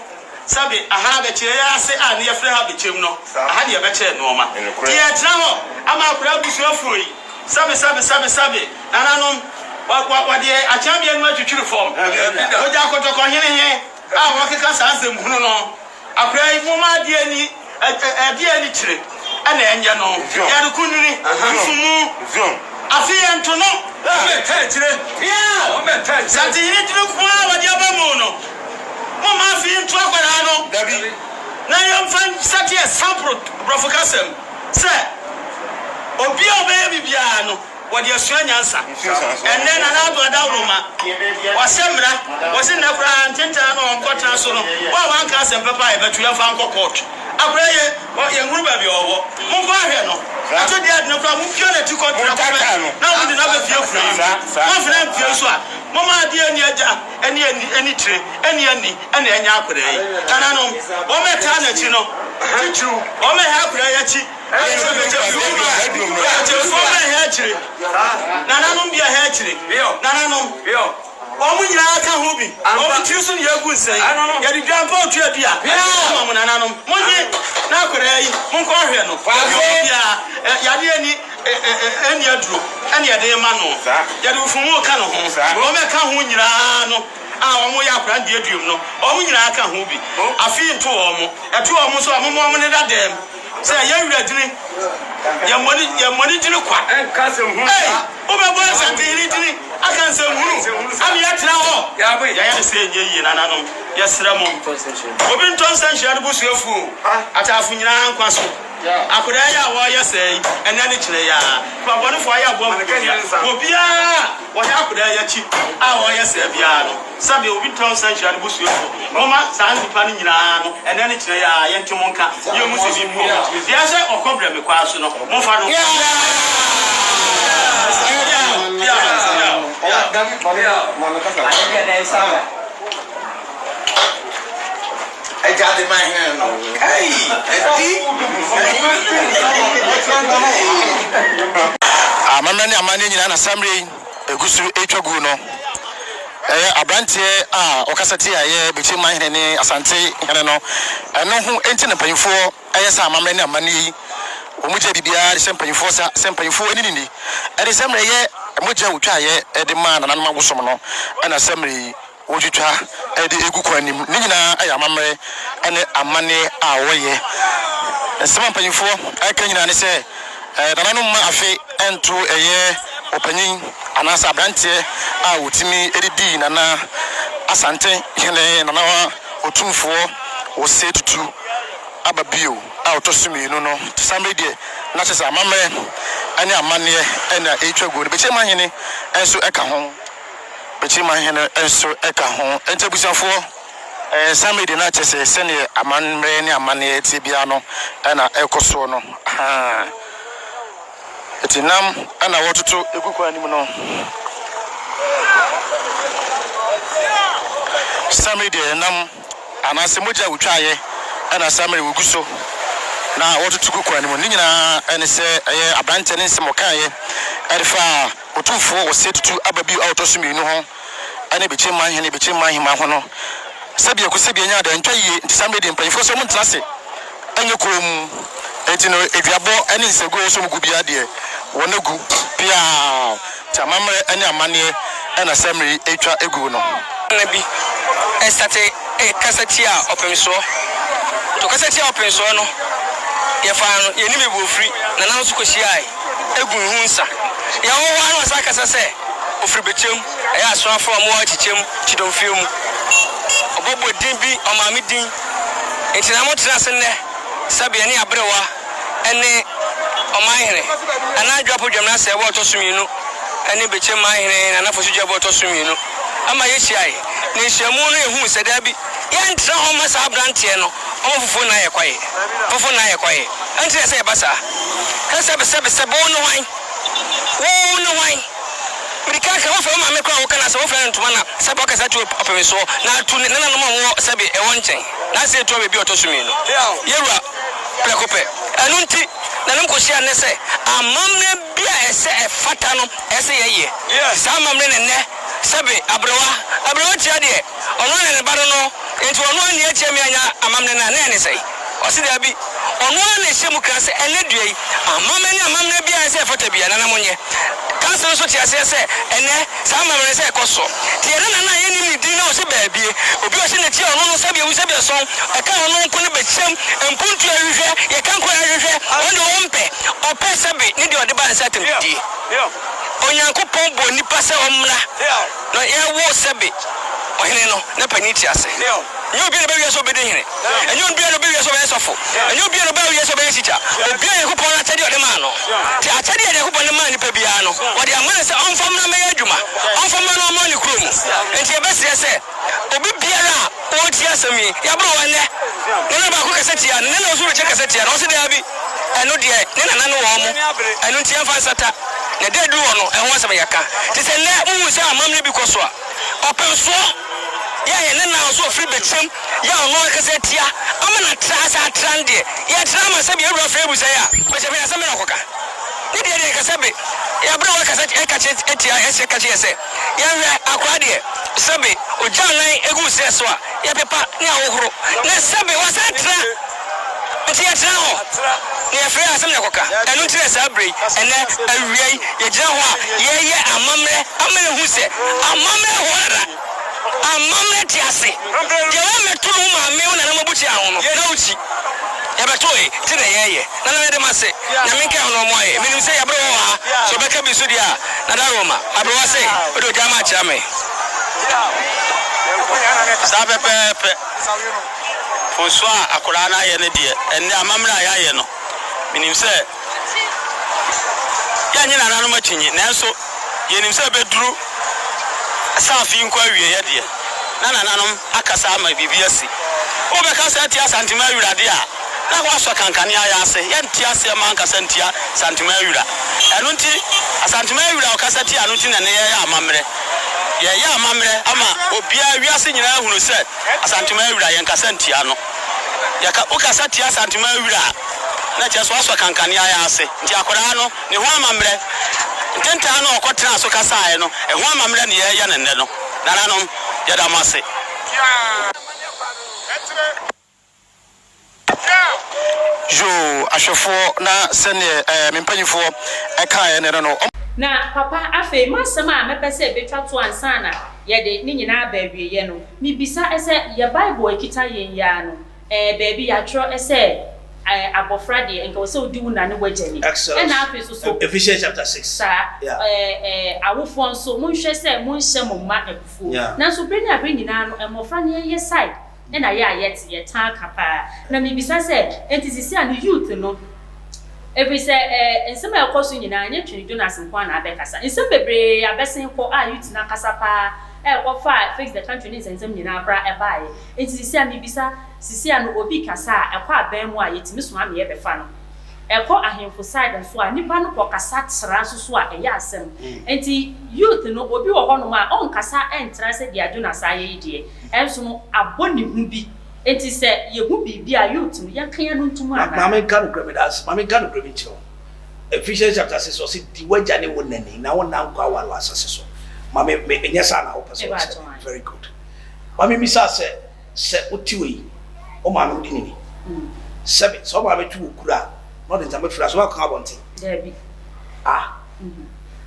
sɛbe aha bɛkyerɛ yɛn ase a ne yɛfrɛ ha Bɛkyɛm no, aha ne yɛbɛkyɛɛ nnoɔma. Nti yɛtena hɔ ama akwadaa abusuafoɔ yi, sɛbe, sɛbe, sɛbe, sɛbe, nananom, wɔ, wɔ, wɔde akyeameɛ no atwitwiri fam. Wɔgya Kɔtɔkɔhene he a wɔkeka saa nsɛmhunu no. Akora yi momma adeɛ ani adeɛ ani kyire ɛna ɛnyɛ no yɛde kunini nsumu afe yɛ nto no Santehene tiri nko ara wɔde aba mu no momma afe yi nto akwadaa no na yɛmfa sɛteɛ sample borɔfo kasam sɛ obi a ɔbɛyɛ biribiara no Wɔde asua nyansa. Ɛnnɛ Nana Addo Adaworoma, wahyɛ mmara, wɔse nnɛ koraa ntentan no a ɔnkɔtena so no, wo a wanka asɛm papa a yɛbɛto yɛmfa nkɔ court. Akwadaa yi yɛnhunu baabi a ɔwɔ. Monkɔ ahwɛ no. Ɛto deɛ ade no koraa mompia n'akyi kɔ prɛko pɛ na mode no aba fie kuro yi mu. Moamfa no ampue nso a, momma adeɛ nni agya ne ɛnni tire, ɛnni ani na ɛnyɛ akwadaa yi. Nananom, wɔmmɛtaa n'akyi no, titiriw wɔmmɛhɛ akwadaa yi akyi. Akyirifoɔ bɛn ha akyire? Nananom bi ha akyire. Nananom, wɔn nyinaa ka ho bi. Wɔn tiri so na yɛgu nsa yi. Yɛde dwa mpa otua dua ama mo nananom. Monnye na akwadaa yi. Akwadaa yi, monkɔ nhwɛ no. Deɛ ɔwɔ biara, yadeɛ nni, ɛnni aduro, ɛna yɛde rema no. Yɛde mfunumu reka ne ho. Wɔn a ɛka ho nyinaa no, a wɔyɛ akwadaa no duaduam no, wɔn nyinaa ka ho bi. Afe yi nto wɔn. Ɛto wɔn nso a, momma wɔn nneda dɛm sɛ yɛn werɛ dini, yɛmmɔ ne dini kwa. Ei, wobɛbɔ Asantehene dini aka nsɛmhunu ama yɛatena hɔ? Yɛayɛ no sɛ ɛnyɛ yie, nananom, yɛsrɛ mo. Obi ntɔ nsa nhyira ne busuafuo o, ataafo nyinaa nkwa so. Akwadaa yi a wɔreyɛ sɛɛ yi, ɛnnɛ ne kyerɛ yi ara, nipa bɔnefoɔ ayɛ aboa mu kosua. Obiara a ɔyɛ akwadaa yi akyi a ɔreyɛ sɛɛ biara no, sɛdeɛ obi tɔ nsa nhyira ne busuafoɔ, momma saa nnipa no nyinaa no, ɛnnɛ ne kyerɛ yi ara, yɛnte mo nka, yɛnhu sɛ biribi wɔ mo tirim. Deɛ ɛsɛ ɔkɔ brɛ me kwaa so no, momfa no nkɔ. Agya de ma hɛn no. Kai! Adi! Amammerɛ ne amanneɛ nyinaa na saa mmerɛ yi ɛgu so retwa gu no. Ɛyɛ aberanteɛ a ɔkasa tiaeɛ Bekyem Manhene ne Asante hene no. Ɛno ho nti na mpanyinfoɔ ɛyɛ saa amammerɛ ne amanneɛ yi. Wɔn gya biribiara de hyɛ mpanyinfoɔ sa sɛ mpanyinfoɔ ani nni. Ɛde saa mmerɛ yɛ mogya a wɔtwaeɛ de maa nananom abosom no ɛna saa mmerɛ yi wɔtwitwa de gu kwan no mu. Ne nyinaa yɛ amammerɛ ne amanneɛ a wɔyɛ. Nsɛm a mpanimfoɔ reka nyinaa ne sɛ, nananom mma afe nto ɛyɛ ɔpanyin anaasɛ aberanteɛ a wɔtumi de dii Nana Asante hene Nana Otumfoɔ Osei Tutu aba bio a ɔtɔ so mmienu no. Nti saa mmerɛ yi deɛ, na kyerɛ sɛ amammerɛ ne amanneɛ na ɛretwa guo no. Bɛkyɛm ahene nso ka ho. Bɛkyima hene nso ka ho. Enti abusuafoɔ, saa mmerɛ yi deɛ na kyerɛ sɛ sɛdeɛ amammerɛ ne amanneɛ teɛ biara no na ɛrekɔ soɔ no. Ahaa. Enti nam na wɔtoto gu kwan no mu no. Saa mmerɛ yi deɛ nam anaasɛ mogya a wɔtwaeɛ na saa mmerɛ yi wɔgu so na wɔtoto gu kwan no mu. Ne nyinaa ne sɛ ɛyɛ aberanteɛ ne nsɛm ɔkaeɛ de faa Otumfoɔ Osei Tutu aba bio a ɔtɔ so mmienu ho ne Bekyem Hene Bekyem Hemmaa ho no, sɛ biako sɛ bia nya ade antwa yie nti saa mmerɛ deɛ mpanyinfoɔ sɛ wɔn ntena ase nyɛ komm nti no aduabɔ ne nsaguo a ɛwɔ sɛ wɔn gu biara deɛ wɔn agu piaa nti amammerɛ ne amanneɛ na saa mmerɛ yi ɛretwa agu no. Nna bi sate kasa tiaa ɔpemsoɔ. Nti ɔkasa tiaa ɔpemsoɔ no, yɛfaa no, yɛnni baabi ɔfiri, Nana nso kɔhyiaae. egu ne ho nsa. Yɛwɔ hɔ ara na ɔsan kasa sɛ ofiri Bekyem, ɛyɛ Asoafo a wɔwɔ Akyekyem, Kyidɔmfie mu. Ɔbɔbɔ din bi, ɔmaa me din. Enti na motena ase nnɛ sɛ bea ne aberewa ne ɔmanhene, Nana Adwoapo Dwamena Asɛɛbɔ a ɔtɔ so mmienu ne Bekyem manhene Nana Fosu Duabɔ a ɔtɔ so mmienu ama yehyiae. Na nhyiamu no yehuu sɛ dabi, yɛntra hɔ mma saa aberanteɛ no ɔma fufuo nnan yɛ kwaeɛ, fufuo nnan yɛ kwaeɛ. Ɛnti na ɛsɛ yɛba saa. Ka sɛbe sɛbe sɛbe wo ne hwan? Wo ne hwan? Mede kan ka wofrɛ wo maame koraa a woka no asɛm wofrɛ no ntoma na sɛbe ɔkasa tu ɔpem soɔ na atu ne nananom a wɔwɔ sɛbe ɛwɔ nkyɛn na asɛ etu abɛbi a ɔtɔ so mmienu. Yɛwura prɛko pɛ. Ɛno nti nanom kɔhyia nnɛ sɛ amammerɛ bi a ɛsɛ ɛfata no ɛsɛ yɛyɛ. Saa amammerɛ no nnɛ sɛbe aberewa aberewa tia deɛ ɔno ara na ne ba no no enti ɔno ara nni akyia me anya amammerɛ no a na ɛne sɛn? Ɔse daabi, ɔno ara na ɛhyɛ mu kra sɛ ɛnnɛ dua yi, amammerɛ ne amammerɛ biara a ɛsɛ ɛfata biara, nana monyɛ. Council nso te aseɛ sɛ ɛnnɛ saa amammerɛ no sɛ ɛkɔ soɔ. Nti yɛne nana a yɛnnim ne din na ɔhyɛ baabie, obi a ɔhyɛ n'akyi a ɔno no sɛbi awu sɛbi ɛsɔn, ɛka ɔno nko no bɛkyɛm, mpuntuo ɛhwehwɛ, yɛka nko ɛhwehwɛ, ɔno deɛ ɔmpɛ, ɔpɛ sɛbi ne deɛ ɔde ba ne sɛ atɛmdidie. Onyankopɔn bɔɔ nipa sɛ ɔmmra na yɛwo sɛbi ɔhene no na panin te ase. Ɛnyɛ obiara na ɔba wiase sɛ ɔbɛdi hene. Ɛnyɛ obiara na ɔba wiase sɛ ɔbɛyɛ sɔfo. Ɛnyɛ obiara na ɔba wiase sɛ ɔbɛyɛ tikya. Obiara Nyankopɔn akyɛdeɛ a ɔde maa no. Nti akyɛdeɛ a Nyankopɔn de maa nipa biara no, ɔde ama no sɛ ɔmfa mmra mmɛyɛ adwuma, ɔmfa mmra na ɔmmoa ne kuro mu. Nti yɛbɛsrɛ sɛ obi biara a ɔretie asɛm yi, yɛaboro wo ɛnnɛ. Nana baako kasa tia no, nana nso rekyɛ kasa tia no, ɔse daabi, ɛno deɛ ne nana no wɔ ɔmo, ɛno nti yɛmfa nsata. Na da aduru hɔ no, ɛho asɛm yɛka. Nti sɛ nnɛ mohu sɛ amammerɛ bi kɔ so a, Ɔpɛnsoɔ yɛ a yɛn nana nso ɔfiri bɛkyɛm yɛ a ɔno ankasa atia ama no atra ase atra no deɛ yɛtra ama sɛbi awura frɛ abusa yi a bɛkyɛ hwɛ asɛm bɛ na ɔkɔka ne deɛ deɛ nka sɛbi yɛabrɛ wɔ kasa ɛka kyɛ atia ɛhyɛ ka kyɛ sɛ yɛnhwɛ akora deɛ sɛbi ogya nan egu serɛ so a yɛpepa ne ahohoro na sɛbi wasan tra. Nti yɛtena hɔ na yɛfrɛ yɛn asɛm na yɛkɔka. Ɛno nti na saa berɛ yi, ɛnnɛ awia yi, yɛgyina hɔ a yɛreyɛ amammerɛ ama yɛahu sɛ amammerɛ wɔ hɔ dada. Amammerɛ te ase. Deɛ woammɛto no wo maame, wo nana mo abusua ho no, na wokyi. Yɛbɛtoe nti na yɛreyɛ. Nana yɛde mo ase. Nyame nka ho na ɔmmoa yɛn. Menim sɛ yɛabrɛ wɔ ha. Sɛ ɔbɛka bi nso deɛ a, Nana Roma, aberewa se, wode ogya ama akyea me. Saa pɛpɛɛpɛ. Mfomsoɔ a akwadaa no ayɛ no deɛ, ɛnnɛ amammerɛ a yɛayɛ no, menim sɛ yɛnnye nananom akyinnye, nanso yɛnim sɛ ɛbɛduru sɛ afe yi nkɔ awieeɛ deɛ, na nananom akasa ama biribi asi. Wobɛkasa atia Asantema Awurade a, na woasɔ kankane ayɛ ase. Yɛnte aseɛ mma ankasa ntia Asantema Awura. Ɛno nti, Asantema Awura a ɔkasa tia no nti na ɛnnɛ yɛreyɛ amammerɛ. Yɛreyɛ amammerɛ ama obiara, wiase nyinaa ahunu sɛ Asantema Awura, yɛnkasa ntia no. Yɛka, wokasa tia Asantema Awura a, na kyerɛ sɛ woasɔ kankane ayɛ ase. Nti akwadaa no, ne ho amammerɛ, ntentan no a ɔkɔtenaa so kasaeɛ no, ɛho amammerɛ na yɛreyɛ no nnɛ no. Nananom, yɛda mo ase. Yoo, ahwɛfoɔ, na sɛdeɛ ɛɛ me mpanyinfoɔ ɛkaeɛ no no, wɔn. Na papa, afei m'asɛm a mɛpɛ sɛ ɛbɛtwa to ansa na yɛde ne nyinaa aba awieɛ no, mebisa sɛ, yɛ Bible a ɛkita yɛn yi ara no, ɛɛ, baabi yɛatwerɛ sɛ, ɛɛ, abɔfra deɛ, nka ɛwɔ sɛ wodi wo na ne w'agya ni, Exodus, ɛna afei nso so, Ephesians chapter 6. saa, Yeah. ɛɛ, ɛɛ, awofoɔ nso, monhwɛ sɛ monhyɛ mo mma abufuo. Yeah. Nanso berɛ ne aberɛ nyinaa no, mmɔfra no yɛyɛ side na yɛ a yɛte, yɛtaa ka paa. Na mebisa sɛ, enti sisi a no youth no, ɛfiri sɛ eh, nsɛm a ɛkɔ so nyinaa nyɛ Twene Jonas nko ara na abɛkasa. Nsɛm bebree abɛsen kɔ a youth no akasa paa, ɛkɔfaa Fix the Country ne nsɛnsɛm nyinaa koraa ɛbaeɛ. Enti sisi a mebisa, sisi a no obi kasa a, ɛkɔ aban mu a yɛtumi soma ma yɛbɛfa no. Ɛkɔ ahemfo side nso a, nipa no kɔ kasa tra nso so a, ɛyɛ asɛm. Enti youth no, obi wɔ hɔnom a, ɔnkasa ntra sɛ deɛ Jonas ayɛ yi deɛ, ɛnso no abɔ ne hu bi. Enti sɛ yɛhu biribi a, youth no, yɛnka yɛn ano ntom anaa? Ma menka nokorɛ, meda ase, ma menka nokorɛ bi nkyerɛ wo. Ephesians chapter 6, ɔse, Di w'agya ne wo na ni, na wo nna nkɔ aware wɔ asase so. Ma me, me, ɛnyɛ saa na wopɛ sɛ wokyerɛ me? Very good. Ma memmisa sɛ, Sɛ wote wei yi, wo maame wodi ne ni? Sɛbe, sɛ wo maame to wo kuru a, na ɔde ntama fira so, woakɔka abɔnten? Daabi. Ah.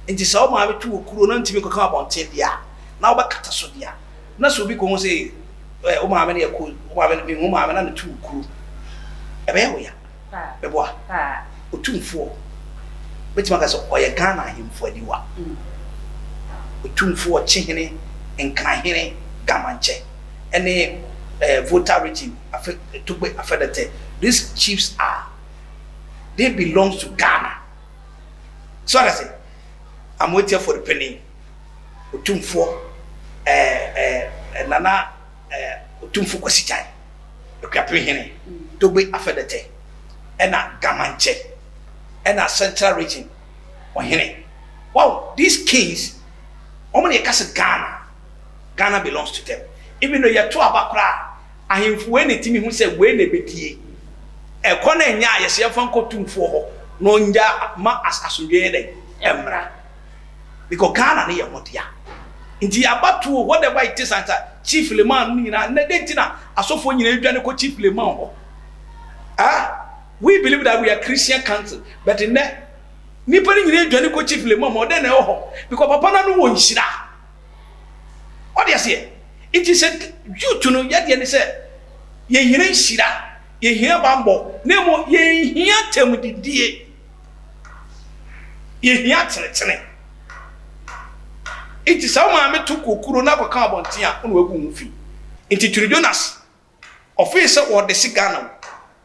Nti sɛ wo maame to wo kuro na ntumi nkɔka abɔnten deɛ a, na wobɛkata so deɛ a, na sɛ obi kɔhu sɛ eh, wo maame no yɛ ko, wo maame no, mehu wo maame na ne to wo kuro, ɛbɛyɛ wo ya? Meboa? Otumfoɔ, mɛtumi aka sɛ ɔyɛ Ghana ahemfo aniwa. Otumfoɔ Ɔkyehene, Nkrahene, Gamankyɛ. ne Volta region afe Togbe Afedete these chiefs are they belongs to Ghana so ɔda se Amoatia Foripani Otumfoɔ ɛɛ ɛɛ Nana ɛɛ Otumfo Kwasi Gyan Akuapem Hene Togbe Afedete ɛna Gamankyɛ ɛna Central region ɔhene wow these kings wɔn na yɛka sɛ Ghana. Ghana belongs to them even though yɛto aba koraa a, ahemfo wei na ɛtumi hu sɛ wei na ɛbɛdie. Ɛkɔ no ɛnyɛ a yɛsɛ yɛmfa nkɔ tumfoɔ hɔ na ɔngya ma asomdwoeɛ nyɛ dɛn? Ɛmmra. Because Ghana no yɛ ho dea. Nti abatoɔ whatever it is ansa Chief Liman no nyinaa nnɛ dɛn nti na asɔfoɔ nyinaa dwane kɔ Chief Liman hɔ? Ah, we believe that we are Christian country but nnɛ nnipa no nyinaa dwane kɔ Chief Liman hɔ dɛn na ɛwɔ hɔ? Because papa no ano wɔ nhyira. Wate aseɛ? Nti sɛ youth no, yɛdeɛ ne sɛ, yɛhia nhyira, yɛhia bammɔ, na mmom yɛnhia atɛmdidie, yɛhia tenetene. Nti sɛ wo maame to kokuro na akɔka abɔnten a, wo na wagu wo ho fi. Nti Twene Jonas Ɔfeel sɛ ɔɔdese Ghana o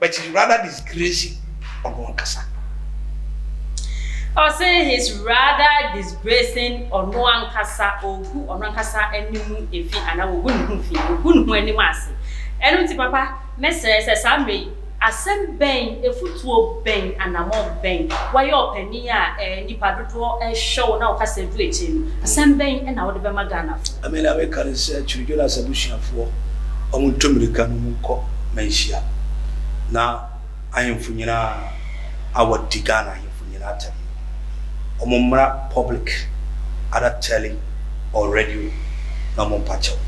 but he's rather disgracing ɔno ankasa. Ɔse he's rather disgracing ɔno ankasa, ɔɔgu ɔno ankasa anim fi anaa ɔɔgu ne ho fi, ɔɔgu ne ho anim ase. Ɛno nti papa, mɛsrɛ sɛ saa mmerɛ yi, asɛm bɛn, afutuo bɛn, anamɔn bɛn, woayɛ ɔpanin a nnipa dodoɔ hwɛ wo na wo kasa du akyire no, asɛm bɛn na wode bɛma Ghanafoɔ? Ame na meka ne sɛ Twere Jonas abusuafoɔ wɔn ntu mmirika na wɔn nkɔ Manhyia na ahemfo nyinaa a wɔdi Ghana ahemfo nyinaa atɛm no wɔn mmra public either tele or radio na wɔn mpa kyɛw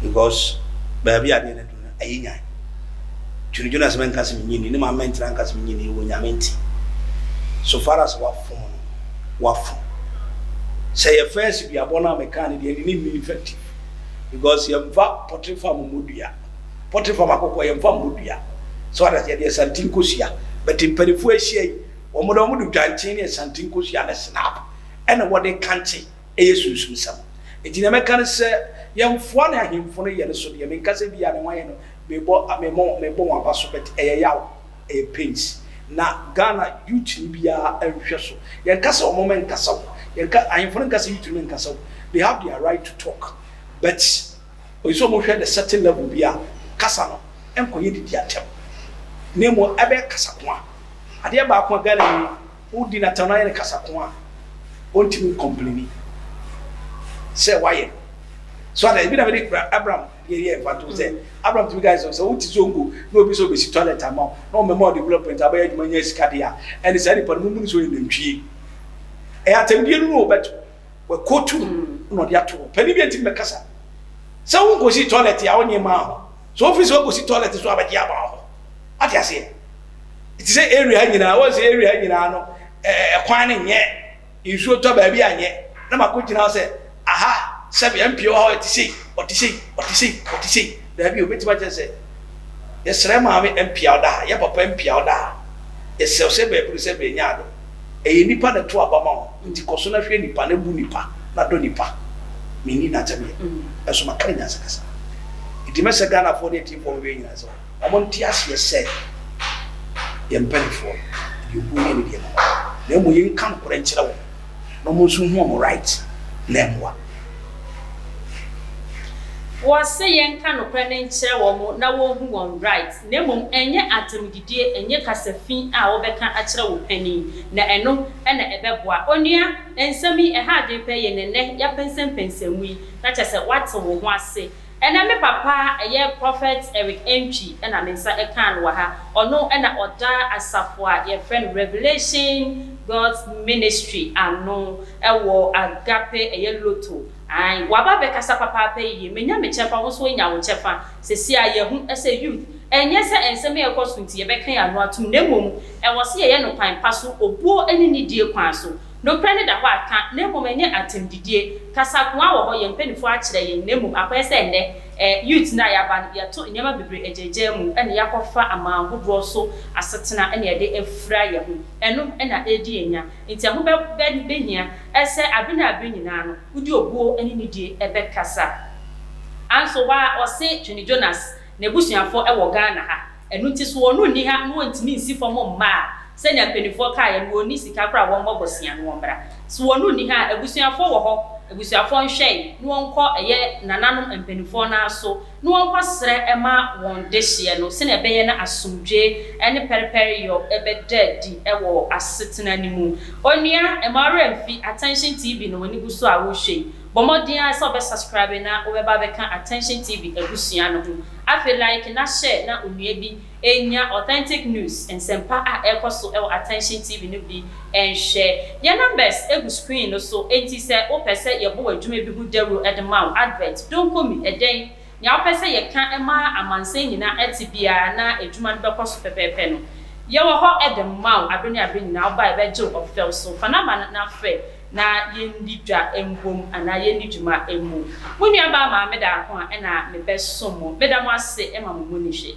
because baabi adeɛ no aduru no ɛyɛ nyan. Twene Jonas mɛnka sɛ menye nni, ne maame mɛntra nka sɛ menye nni wɔ Nyame nti. So far as wafom no, wafom. Sɛ yɛ first duabɔ no a mekaa no deɛ ɛne ne nni effective because yɛmfa poultry farm mmɔ dua. Poultry farm akokɔ yɛmfa mmɔ dua. So wate aseɛ, yɛde asante nkosua. But mpanimfoɔ ahyia yi, wɔn de wɔn de dwankyen ne asante nkosua ne snap ɛna wɔde kankye ɛyɛ sunsumsɛm. Nti nea mɛka ne sɛ yɛmfoa ne ahemfo no yɛ no so deɛ menka sɛ bi a ne ho ayɛ no Mebɔ mebɔ mebɔ wɔn aba so but ɛyɛ yaw, ɛyɛ pains. Na Ghana youth no biara nhwɛ so. Yɛnka sɛ wɔn nkasa o, yɛnka ahemfo no nka sɛ youth no nkasa o, they have their right to talk but ɔyɛ sɛ wɔhwɛ the certain level bi a kasa no nkɔyɛ didi atɛm na mmom ɛbɛyɛ kasakoa. Adeɛ baako a Ghana ni Wodi no atɛm na ayɛ no kasako a, ɔntumi nkɔmpleni sɛ wayɛ no. So ata ebi na mede Abraham deɛ yɛ mfatoho sɛ Abraham tumi kae sɛ sɛ wote zongo na obi sɛ obesi toilet ama wo na ɔmmɛma wo development a wobɛyɛ adwuma nya sika deɛ a, ɛne saa nipa no mummu no sɛ ɔyɛ nantwie. Ɛyɛ atɛmdie no no but wakootu no na ɔde ato hɔ. Panin bi antumi bɛkasa sɛ wonkɔsi toilet a wonye maa hɔ. So wofiri sɛ woakɔsi toilet so abɛgye ama hɔ. Ate aseɛ? Te sɛ area ha nyinaa, wɔn sɛ area ha nyinaa no, ɛkwan no nyɛ, nsuo tɔ baabi a nyɛ, na mako gyina hɔ sɛ, aha, sɛbi MP wɔ hɔ, ɛte sei, ɔte sei, ɔte sei, ɔte sei. Daabi, obetumi akyerɛ sɛ, yɛsrɛ maame MP a ɔda ha, yɛ papa MP a ɔda ha, yɛsrɛ wo sɛ baabi no sɛ bɛnya ado. Ɛyɛ nipa na ɛto aba ma wo, nti kɔ so na hwɛ nipa, na bu nipa, na dɔ nipa. Menni n'atɛm yɛ, ɛnso maka no nyansa kasa. Nti mɛsrɛ Ghanafoɔ ne atiefoɔ a wɔhwɛ nyinaa sɛ, Wɔnte aseɛ sɛ yɛn mpaninfoɔ no deɛ obuo ne anidie ma wɔn, na mmom yɛnka nokorɛ nkyerɛ wɔn na wɔn nso nhu wɔn right na ɛmmoa. Wɔse yɛnka nokorɛ no nkyerɛ wɔn na wɔnhu wɔn right, na mmom ɛnyɛ atɛmdidie, ɛnyɛ kasa fi a wobɛka akyerɛ wo panin, na ɛno na ɛbɛboa. Onua, nsɛm yi ɛha adwene pɛɛ yɛ na ɛnnɛ yɛapɛnsɛmpɛnsɛm mu yi, na kyerɛ sɛ woate wo ho ase. Ɛnɛ me papa ɛyɛ Prophet Eric Antwi na me nsa ɛkaa no wɔ ha. Ɔno na ɔda asafo a yɛfrɛ no Revelation God's Ministry ano ɛwɔ Agape ɛyɛ Lotto. Ae, waba abɛkasa papaapa yie. Menya me kyɛfa, wo nso woanya wo kyɛfa. Seesei a yɛahu sɛ youth, ɛnyɛ sɛ nsɛm a ɛkɔ so nti yɛbɛka yɛn ano atom na mmom ɛwɔ sɛ yɛyɛ no kwan pa so, obuo ne nidie kwan so. Nokorɛ no da hɔ a, ka, na mmom ɛnyɛ atɛmdidie. Kasakoa wɔ hɔ, yɛn mpaninfoɔ akyerɛ yɛn, na mmom akɔyɛ sɛ ɛnnɛ, eh, youth no a yɛaba no, yɛto nneɛma bebree agyaagyaa mu, ɛna yɛakɔfa aman ahodoɔ so asetena ɛna yɛde afira yɛn ho. Ɛno na ɛredi yɛn nya. Nti ɛho bɛ, bɛ, bɛhia sɛ abere ne abere nyinaa no, wode obuo ne nidie bɛkasa. Anso hɔ ara, ɔse Twene Jonas, n'abusuafoɔ wɔ Ghana ha. Ɛno nti so wɔn nni ha na wɔntumi nsi fam mma a, sɛnea mpanimfoɔ kaeɛ no, wɔnni sika koraa a wɔmmɔ bosea no wɔmmra. So wɔn nni ha a, abusuafoɔ wɔ hɔ, abusuafoɔ nhwɛe na wɔnkɔ ɛyɛ nananom mpanimfoɔ no ara so na wɔnkɔsrɛ ma wɔn dehyeɛ no sɛnea ɛbɛyɛ na asomdwoeɛ ne pɛrepɛreyɔ bɛda adi wɔ asetena no mu. Onua, mma wo werɛ mfi Attention TV no, w'ani gu so a worehwɛ yi. Bɔ mmɔden ara sɛ wobɛ subscribe na wobɛba abɛka Attention TV abusua no ho. Afei like na share na onua bi nnya authentic news, nsɛmpa a ɛrekɔ so wɔ Attention TV no bi nhwɛ. Yɛn numbers gu screen no so enti sɛ wopɛ sɛ yɛbɔ w'adwuma bi ho dawuro de ma wo, advert, donkomi, ɛdɛn, nea wopɛ sɛ yɛka ma amansan nyinaa te biara na adwuma no bɛkɔ so pɛpɛɛpɛ no, yɛwɔ hɔ de ma wo abere ne abere nyinaa. Woba a yɛbɛgye wo ɔfɛw so. Fa number no na frɛ. na yɛnni dwa mbom anaa yɛnni dwuma mmom. Mo nuabaa Maame Daako a ɛna mebɛsom mo. Meda mo ase ma mo mu nihwɛ.